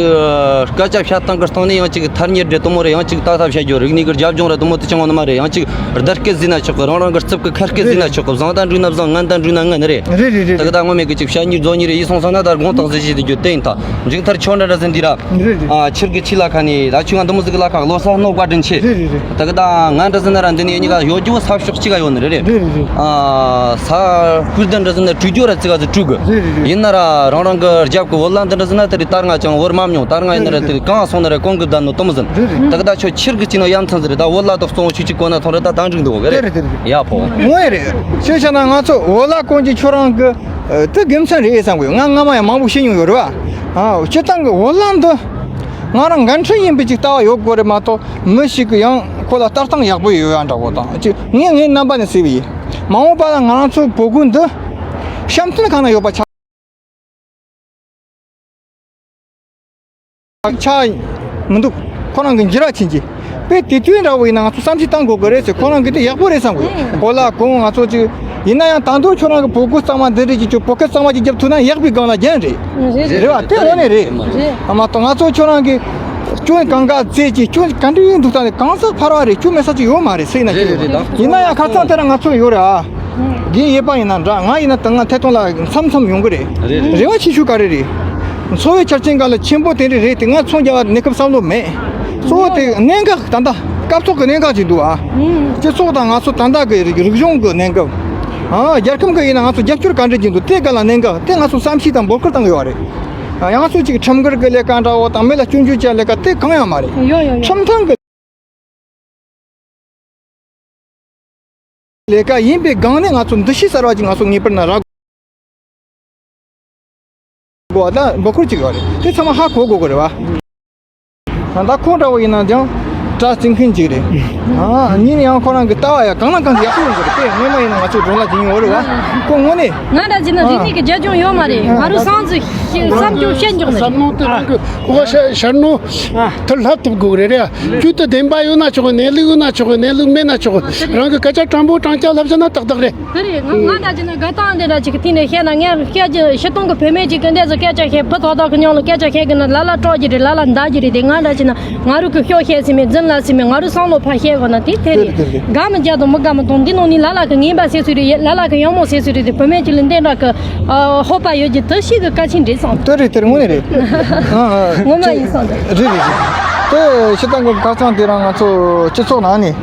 སྐད་ཆ་བཤད་སྟངས་གི་སྟེང་ནས་ཡང་ཅིག་ཐ་སྙད་འདྲེ་དུ་མོ་རེད། ཡང་ཅིག་ཏག་ཏག་བཤད་རྒྱུ་རིག་གནས་གི་རྒྱབ་ལྗོངས་ར་དུ་མོ་དེ་ཅང་ངོ་ནི་མ་རེད། ཡང་ཅིག་བརྡ་སྐད་ཟིན་ན་ཆོག་གི། རང་རང་གི་རྩིབ་གི་ཁ་སྐད་ཟིན་ན་ཆོག་གི། བཟང་ད་འགྲིག་ན་བཟང་། ངན་ད་འགྲིག་ན་ངན་རེད། རེད་རེད་རེད། ད་གི་ད་ངོ་མེད་གི་ཅིག་བཤད་ཉིས་རྫོགས་ཉིས་རེད། ཡིད་སོང་སོང་ན་ད་དགོངས་དག་ཟེར་བྱེད་དུ་རྒྱུ་དེ་ཡིན། ད་མཇུག་མཐར་ཁྱོད་འདྲ་འདྲ་ཟིན་དུས་ར། རེད་རེད། ཨ་ཁྱེད་ཀྱི་ཆི་ལ་ཁ་ནས་ད་ཁྱོད་ང་འདི་མོ་ཟིག་གི་ལ་ཁ་ལོ་ས་སྣོ་བཀའ་དྲིན་ཆེ། རེད་རེད་རེད། ད་གི་ད་ང་འདྲ་ཟིན་ན་ར་འདི་ནས་གཉིས་ཀ་ཡོད་རྒྱུ་ས་ཕྱོགས་གཅིག་ག་ཡོད་ནི་རེད་རེད། རེད་རེད་རེད། ཨ་ས་ཀུར་དེ་འདྲ་ཟིན་ན་སྤྲུལ་རྒྱུ་ར་ཙི་ག་ཟིག་སྤྲུལ་གི། རེད་རེད་རེད། ཡིན་ན་ར་རང་རང་གི་རྒྱབ་གི་བོད་ལ་འདི་འདྲ་ཟིན་ན་དེ་རེད། ད་ང་ཅང་བོར་མ་མྱོང་། ད་ང་ཡིན་ན་ར་དེ་རེད། གང་སོང་ན་ར་གོང་གི་བསྡད་ནོ་དུ་མོ་ཟིན། རེད་རེད། ད་གི་ད་ཁྱོད་ཁྱེད་ཀྱི་ཅི་ནོ་ཡ་མཚན་ཟིག་རེད། ད་བོད་ལ་དུ་གཙོ་བོ་ཆུ་གཅིག་གོ་ན་ཐོང་རེད། ད་ད་འགྲིག་འདུག་གི་རེད། རེད་རེད་རེད། ཡ་ཕོ། ངོ་ཡ་རེད། ཁྱེད་ཆ་ན་ང་ཚོ་བོད་ལ་གོང་གི་ཁྱོད་རང་གི་ཨ་དེ་དགེ་མཚན་རེད་བསམ་གི་ཡོད། ང་སྔ་མ་ཡང་མང་པོ་ཤེས་མྱོང་ཡོད་རེད་བ། ཨ་སྤྱིར་བཏང་གི་བོད་ལ་འདི་ང་རང་འགན་འཁྲི་ཡིན་པའི་ཅིག་ལྟ་བ་ཡོད་དགོས་རེད་མ་གཏོགས་མི་ཞིག་གི་ཡང་ཁོ་ལ་ལྟ་སྟངས་ཡག་པོ་ཡོད་ཡ་འདྲ་བོ་དང་ཅིག་ངས་ངའི་རྣམ་པ་ནས་ཟེར་བ་ཡིན། མ་འོངས་པ་ལ་ང་རང་ཚོའི་བོད་ཁུལ་འདི་བཤམས་སྟོན་ཁང་ན་ཡོད་པ་ཆགས། ཆགས་མི་འདུག་ཁོ་རང་གི་འགྱུར་བ་ཕྱིན་གྱི། དཔེ་དེ་དུས་འདྲ་བོ་ཡིན་ན་ང་ཚོ་བསམ་ཤེས་བཏང་དགོས་ཀྱི་རེད་ཟེར། ཁོ་རང་གི་དེ་ཡག་པོ་རེད་བསམ་གི་ཡོད། གོ་ལ་གོང་ང་ཚོ་ཅིག་ཡིན་ན་ཡང་ད་དུང་ཁྱོད་རང་གི་བོད་སྐད་གཙང་མ་འདི་འདྲ་ཅིག་ཁྱོད་བོད་སྐད་གཙང་མ་ཅིག་རྒྱབ་ཐུབ་ན་ཡག་པའི་སྒང་ལ་རྒྱན་རེད། རེད་རེད་བ། དེ་དངོས་གནས་རེད། རེད། ཨ་མ་གཏོགས་ང་ཚོ་ཁྱོད་རང་གི་སྐྱོན་གང་ག་བཙལ་གྱི་སྐྱོན་ག་འདྲ་ཡིན་འདུག་ད་ནི་གང་ཟག་ཕར་བ་རེད། སྐྱོན་མེད་ས་ཅིག་ཡོད་མ་རེད་ཟེར་ན། རེད་རེད་རེད། ཡིན་ན་ཡང་ཁ་སང་དེ་ར་ང་ཚོ་ཡོད་རེད་ཨ། དགེ་ཡོད་པ་ཡིན་ན་འདྲ། ང་ཡིན་ན་ད་ང་ཐད་གཏོང་ལ་མཚམས་མཚམས་ཡོང་གི་རེད། རེད་རེད། རེ་བ་ཆེ་ཤོས་ག་རེ་རེད། འཚོ་བའི་ཆ་རྐྱེན་སྒང་ལ་ཆེན་པོ་དེ་འདྲ་རེད་དེ་ང་ཚོང་རྒྱག་པ་གནས་སྐབས་བསམ་བློ་མེད། གཙོ་བོ་དེ་གནད་འགག་ད་ལྟ་སྐབས་ཐོག་གི་གནད་འགག་ཅིག་འདུག་ཨ། སྤྱི་ཚོགས་དང་ང་ཚོ་ད་ལྟ་གི་རིག་རིག་གཞུང་གི་གནད་འགག་ཨ་རྒྱལ་ཁམས་གི་ཡིན་ན་ང་ཚོ་རྒྱབ་སྐྱོར་ག་འདྲ་ཅིག་འདུག་དེ་སྒང་ལ་གནད་འགག་དེ་ང་ཚོ་བསམ་ཤེས་དང་འབོད་སྐུལ་བཏང་གི་ཡོད་རེད། ཡང་ང་ཚོ་ཅིག་ཁྲིམས་འགལ་གི་ལས་ཀ་འདྲ་བོ་དང་མི་ལ་སྐྱོན་བརྗོད་བྱ་ལས་ཀ་དེ་གང་ཡང་མ་རེད། ཡོ་ཡོ་ཡོ། ཁྲིམས་མཐུན་གི་ལས་ཀ་ཡིན་པའི་སྒང་ནས་ང་ཚོ་འདུ་ཤེས་གསར་བ་ཅིག་ང་ཚོ་ངེས་པར་ན་རག་དགོས་པ་དང་འབོད་སྐུལ་ཅིག་ཡོད་རེད། དེ་ཚང་མ་ཧ་གོ་དགོས་ཀྱི་རེད་བ། ད་ཁོང་འདྲ་བོ་ཡིན་ན་ཀྱང་དྲ་རྩིས་མཁན་ཅིག་རེད། ཨ་ཉིན་ཡང་ཁོ་རང་གི་ལྟ་བ་ཡང་གང་ལ་གང་ཡག་པོ་ཡོང་གི་རེད། དེ་སྔོན་མ་ཡིན་ན་ང་ཚོ་སྒྲོན་ལ་བྱིན་ཡོད་རེད་བ། ཁོ་དངོས་གནས། ང་འདྲ་བྱས་ན་རིག་གནས་ཀྱི་རྒྱབ་ལྗོངས་ཡོད་མ་རེད། ང་རུ་སང་ཚོ་བསམ་རྒྱུ་བཤད་མགྱོགས་ནི་རེད། བསམ་མནོ་དེ་རང་གི་གོ་བ་ཤ་ཤར་ནོ་ཐུར་ལྷབ་ཐུབ་དགོས་རེད་རེད། རྒྱུ་དེ་བདེན་པ་ཡོད་ན་ཆོག་གི། གནས་ལུགས་ཡོད་ན་ཆོག་གི། གནས་ལུགས་མེད་ན་ཆོག་གི། རང་གི་སྐད་ཆ་དྲང་པོ་དྲང་རྐྱང་ལབ་བཞག་ན་ཏག་ཏག་རེད། དེ་རེད། ང་ང་འདྲ་བྱས་ན་དགའ་སྟངས་འདི་འདྲ་ཅིག་གི་ཐིག་ནས་བཤད་ན་ངས་སྐད་ཆ་ཕྱི་སྟོང་གི་བུད་མེད་ཅིག་གི་འདས་སུ་སྐད་ཆ་བཤད་བུ་ཐོག་ཐོག་གི་མྱོང་ལ་སྐད་ཆ་བཤད་གི་ན་ལ་ལ་སྐྲག་གི་རེད། ལ་ལ་འདར་གི་རེད། དེ་ང་འདྲ་བྱས་ན་ང་རུ་གི་ཤོག་བཤད་ཟིན་མེད་རྫུན་ལ་ཟིན་མེད་ང་རུ་བསམ་བློ་ཕར་བཤད་དགོས་ན་དེ་དེ་རེད། དེ་རེད། དགའ་མི་རྒྱ་དང་མི་དགའ་མི་དང་འདི་ནང་ནི་ལ་ལ་གི་ངན་པ་ཟེར་སུ་རེད། ལ་ལ་གི་ཡག་མོ་ཟེར་སུ་རེད། དེ་བུད་མེད་ཅིག་ལ་འདི་འདྲ་གི་ཨ་ཧོ་པ་ཡོད་ཀྱི་དུ་ཤི་གི་ཀ་ཆིན་འདྲེ་སོང་། དེ་རེད། དེ་རེད། དངོས་གནས་རེད། ཨ་ཨ་ངོ་མ་ཡིན་སོང་། དེ་རེད་རེད་རེད། དེ་ཤི་སྟངས་གི་ཁ་སང་དེ་རང་ང་ཚོ་སྤྱི་ཚོགས་ནང་ནས་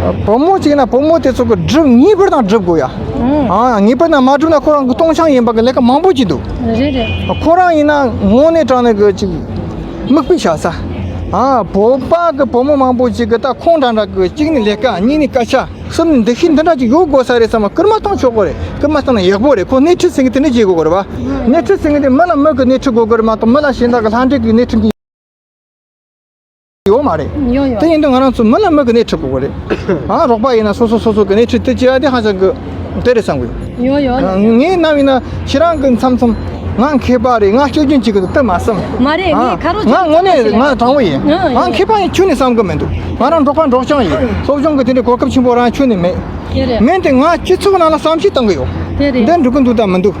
ཨ་བུ་མོ་ཅིག་ན་བུ་མོ་དེ་ཚོ་གི་སྒྲུབ་ངེས་པར་དང་སྒྲུབ་དགོས་ཡ། ཨ་ངེས་པར་དང་མ་སྒྲུབ་ན་ཁོ་རང་གི་སྟོང་ཆང་ཡིན་པ་གི་ལས་ཀ་མང་པོ་ཅིག་འདུག་རེད་རེད། ཁོ་རང་ཡིན་ན་དངོས་གནས་དྲང་གནས་གི་ཅིག་མིག་དཔེ་བཞག་ས། ཨ་བོད་པ་གི་བུ་མོ་མང་པོ་ཅིག་གི་ད་ཁོང་འདྲ་འདྲ་གི་གཅིག་ནི་ལས་ཀ་གཉིས་ནི་སྐད་ཆ། གསུམ་ནི་འདུ་ཤེས་འདི་འདྲ་ཅིག་ཡོད་དགོས་ས་རེད་བསམ་པ་སྐུལ་མ་བཏང་ཆོག་གི་རེད། སྐུལ་མ་བཏང་ན་ཡག་པོ་རེད། ཁོ་སྣེ་ཁྲིད་ཟེར་མཁན་དེ་འདྲ་བྱེད་དགོས་གི་རེད་བ། སྣེ་ཁྲིད་ཟེར་མཁན་དེ་མི་ལ་མི་གི་སྣེ་ཁྲིད་དགོས་གི་རེད་མ་གཏོགས་མི་ལ་གཞན་དག་གི་ལྷ་འདྲེ་གི་སྣེ་ཁྲིད་མཁན་ཡོད་མ་རེད། ཡོད་ཡོད། དེ་ཡིན་དུས་ང་རང་ཚོ་མི་ལ་མི་གི་སྣེ་ཁྲིད་དགོས་གི་རེད། ཨ་རོགས་པ་ཡིན་ན་སོ་སོ་སོ་སོ་གི་སྣེ་ཁྲིད་དེ་བྱེད་ཡ་དེ་ཧ་ཅང་གི་དེ་རེད་བསམ་གི་ཡོད། ཡོད་ཡོད། ངའི་རྣམ་ཡིན་ན་ཁྱེད་རང་གི་མཚམས་མཚམས། ང་མཁས་པ་རེད། ང་སྐྱོན་ཅན་གཅིག་གི་དུ་མ་བསམ། མ་རེད། ཨ། ངས་ཁ་རོག་ང་དངོས་གནས་ང་དྲང་བོ་ཡིན། ཨ། ང་མཁས་པ་ཡིན་ཁྱོན་ནས་བསམ་གི་མི་འདུག་ང་རང་འབྲོག་པ་འབྲོག་ཆུང་ཡིན། སློབ་སྦྱོང་གི་དེ་འདྲའི་གོ་སྐབས་ཆེན་པོ་རང་ཁྱོན་ནས་མེད། དེ་རེད། མིན་ཏེ་ང་སྤྱི་ཚོགས་ནང་ལ་བསམ་ཤེས་གཏོང་གི་ཡོད། དེ་རེད། འདི་འགྲིག་གི་འདུག་དང་མི་འདུག་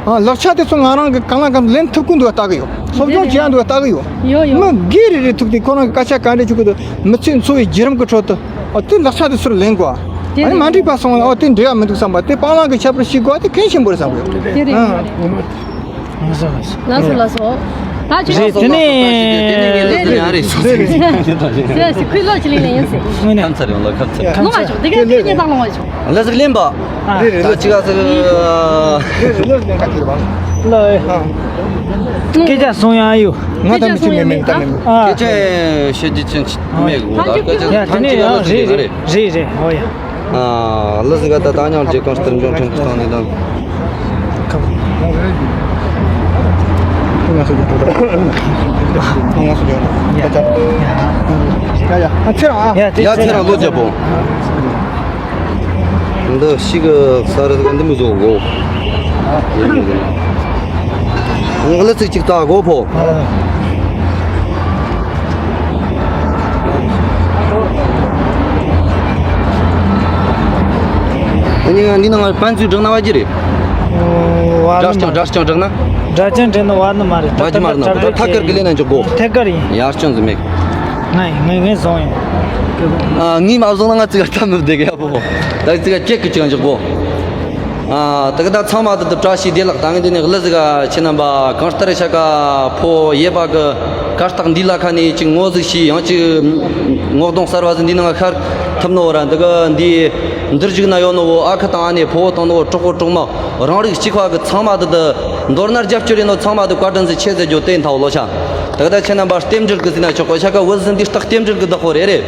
ཨ། ལག་ཆ་དེ་ཚོ་ང་རང་གི་གང་ལ་གང་ལེན་ཐུབ་ཀྱི་འདུག་ལྟ་གི་ཡོད། སློབ་སྦྱོང་བྱེད་ཡ་འདུག་ལྟ་གི་ཡོད། ཡོད་ཡོད། མི་སྒེར་རེ་རེ་ཐུག་དེ་ཁོ་རང་གི་སྐད་ཆ་ག་འདྲ་བྱེད་ཀྱི་འདུག་མི་ཚེ་འཚོ་བའི་བརྒྱུད་རིམ་གྱི་ཁྲོད་དུ། ཨོ་དེ་ལག་ཆ་དེ་ཚུར་ལེན་དགོས། དེ་ཨ་ནི་རེད། མ་འགྲིག་པ་སོང་ཨོ་དེ་འགྲིག་ཡ་མི་འདུག་བསམ་པ་དེ་སྤང་བླང་གི་ཁྱད་པར་ཤེས་དགོས་དེ་གལ་ཆེན་པོ་རེད་བསམ་གི་ཡོད། དེ་རེད། ཨ། དེ་རེད། ལགས་སོ་ལགས་སོ། ལགས་སོ་ལགས་སོ། ད་ཅི་རེད། དེ་ནས་རེད་རེད། ཁུལ་ལོ་ཅི་ལིང་ལ་ཡིན་ཟེར། དངོས་གནས། ཁམས་ཚར་ཡོང་ལ་ཁམས་ཚར། ལོང་བ་བྱུང་དེ་ག་དེ་ཉེ་དང་ལོང་བ་བྱུང་། ལ་ཟིག་ལེན་པ། ཨ། ད་ཅི་ག་ཟིག་ལ། སྐད་ཆ་སོང་ཡ་ཡོད། ང་ད་མི་ཆུ་མེད་མེད་ད་མེད། ཨ། སྐད་ཆ་ཤོད་རྒྱུ་ཅན་མེད་གོ། ད་སྐད་ཆ་ཡ་དེ་ཐམས་ཅད་ནས་ཡ་ལ་ཟིག་རེད་རེད། རེད་རེད་རེད། ཨོ་ཡ། ཨ། ལ་ཟིག་ག་ད་ད་ཉང་རྗེ་གང་ལྟར་འབྱུང་ཕྲན་བཏང་ནས་དང་། ང་སུ་ཡོད། ང་སུ་ཡོད། ཡ་ཡ། ཨ་ཚེ་རང་ཨ། ཡ་ཚེ་རང་ལོ་རྒྱབ་པོ། འདི་ཤི་གི་ས་རི་འདི་མི་བཟོ་གོ། ང་ལ་ཚིག་ཅིག་ལྟ་གོ་ཕོ། ཨ་ནི་འདི་ནང་པན་ཚུའི་བསྒྲགས་ན་བ་ཅི་རེད། བ་ནི་མ། སྒྲ་སྐྱོང་སྒྲ་སྐྱོང་བསྒྲགས་ན། སྒྲ་སྐྱོང་བསྒྲགས་ན་བ་ནི་མ་རེད། བ་ཅི་མ་རེད་ན་ཐད་ཀར་གི་ལས་ན་འཇོག་གོ། ཐད་ཀར་ཡིན། ཡར་སྐྱོང་ཟིན་མེད། ངས་ངས་ངས་བཟུང་ཡོང་། ཨ། ངས་མ་བཟུང་ན་ང་ཚིག་ག་ལྟ་མི་བདེ་གི་ཡ་བོ། ད་ཚིག་ག་ཅེག་གི་ཅིག་འཇོག་གོ། ཨ། ད་ག་ད་ཚང་མ་ད་དུ་བཀྲ་ཤིས་བདེ་ལེགས། ད་ངས་འདི་ནས་གླུ་ཟིག་ག་ཁྱེད་རྣམ་པ་གང་ལྟར་ཤ་ཀ་ཕོ་ཡེ་པ་གི་གར་སྟེགས་འདི་ལ་ཁ་ནས་ཅིག་ངོ་ཟིག་ཤེས་ཡང་ཅིག་ངོ་གདོང་གསར་བ་ཟིག་འདི་ནང་ཤར་ཐུབ་ནོ་ར། འདི་ག་འདི་འདིར་བཞུགས་ན་ཡོད་ནོ་བོ་ཨ་ཁུ་དང་ཨ་ནེ་ཕོ་བོ་དང་ནོ་བོ་གྲོགས་པོ་གྲོགས་མོ་རང་རིགས་གཅིག་པ་གི་ཚང་མ་ད་དུ་མདོར་ན་རྒྱབ་སྐྱོར་ཡིན་ནོ་ཚང་མ་ད་བཀའ་དྲིན་ཟིག་ཆེ་ཟེར་རྒྱུ་བསྟན་ཐལ་ལོ་ཤ། ད་ག་ད་ཁྱེད་རྣམ་པ་རྟེན་འབྲེལ་གི་ཟིན་ན་ཆོག་གོ། ཤ་ཀ་བུ་ཟིན་འདི་རྟགས་རྟེན་འབྲེལ་གི་བདག་པོ་རེད་རེད།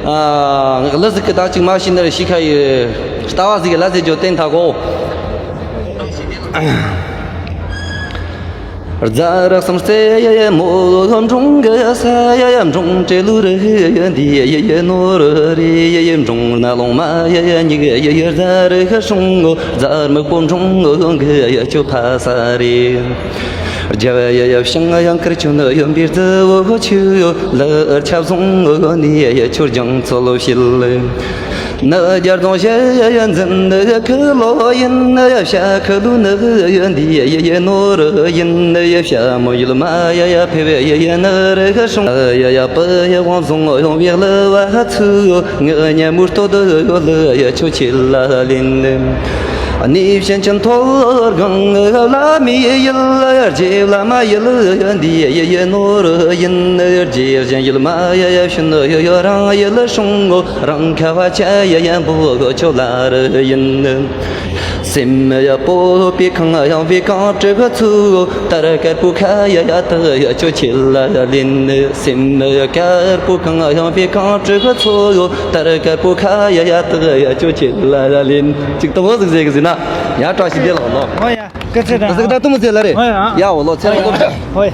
ཨ། གླུ་ཟིག་གི་ད་ཅིག་མ་ཤེས་ན་ཤི་ཁ་ཡི། ལྟ་བ་ཟིག་གི་ལ་ཟེར་རྒྱུ་བསྟན་ཐལ་གོ། རྫ་ར་སམ་སེ་ཡ་ཡ་མོ་འབྲོང་གི་ས་ཡ་ཡ་འབྲོང་བྲེ་ལུ་རི་ཡ་འདི་ཡ་ཡ་ནོ་རི་ཡ་ཡ་འབྲོང་ན་ལོང་མ་ཡ་ཡ་ཉིག་ཡ་ཡ་རྫ་རི་ཁ་སྲུང་ངོ་རྫ་མི་པོ་འབྲོང་གི་ཡ་ཡ་ཆུ་ཕ་ས་རི། རྒྱབ་ཡ་ཡ་བྱང་ཡང་ཁར་ཆུ་ནི་ཡོན་པའི་རྫི་བོ་ཆུ་ཡོ་ལ་ཆབ་བཟུང་ནི་ཡ་ཆུ་རྒྱང་ཚོ་ལོ་བྱེད། ནི་རྒྱ་རྫོང་ཞེ་ཡ་ཡ་འཛིན་ནི་ཁི་ལོ་ཡིན་ནི་ཡ་བྱ་ཁི་ལུ་ནི་ཡ་འདི་ཡ་ཡ་ནོ་རི་ཡིན་ནི་ཡ་བྱ་མོ་ཡུལ་མ་ཡ་ཡ་ཕེ་བེ་ཡ་ཡ་ནི་རི་ཁ་སྲུང་ཡ་ཡ་པི་ཡ་དབང་བཟུང་ཡོང་བའི་ལི་བ་ཚུ་ངི་ཉ་མུར་ཏོ་དི་ལི་ཡ་ཆུ་ཆི་ལ་ལིན་ནི། གནས་བྱིན་ཅན་ཐོད་སྒང་བླ་མའི་ཡུལ། རྗེ་བླ་མ་ཡུལ་འདི་ཡི་ནོར་ཡིན། རྗེ་བཞིན་ཡུལ་མ་ཡ་ཡ་བྱིན་ཡོད་རང་ཡུལ་སྲུང་ངོ་རང་ཁ་བ་ཆ་ཡ་ཡ་འབུ་གོ་ཆོ་ལ་རུ་ཡིན། སེམས་ཡ་སྤོབས་པའི་ཁང་ཡང་བའི་གང་གྲུ་ག་ཚུ་དར་དཀར་པོ་ཁ་ཡ་ཡ་དག་ཡ་ཆོ་ཆི་ལ་ལིན། སེམས་ཡ་དཀར་པོ་ཁང་ཡང་བའི་གང་གྲུ་ག་ཚུ་དར་དཀར་པོ་ཁ་ཡ་ཡ་དག་ཡ་ཆོ་ཆི་ལ་ལིན། ཅིག་ཏུ་བོ་ཟིག་ཟེ་གི་ཟིན་ན་ཡ་བཀྲ་ཤིས་བདེ་ལེགས་ལོ། ཨོ་ཡ། སྐད་ཆ་ར། ཟིག་ད་ཏུ་མི་ཟེར་ལ་རེ། ཨོ་ཡ། ཡ་འོ་ལོ་ཚེ་རིང་སློབ་གྲྭ། ཨོ་ཡ།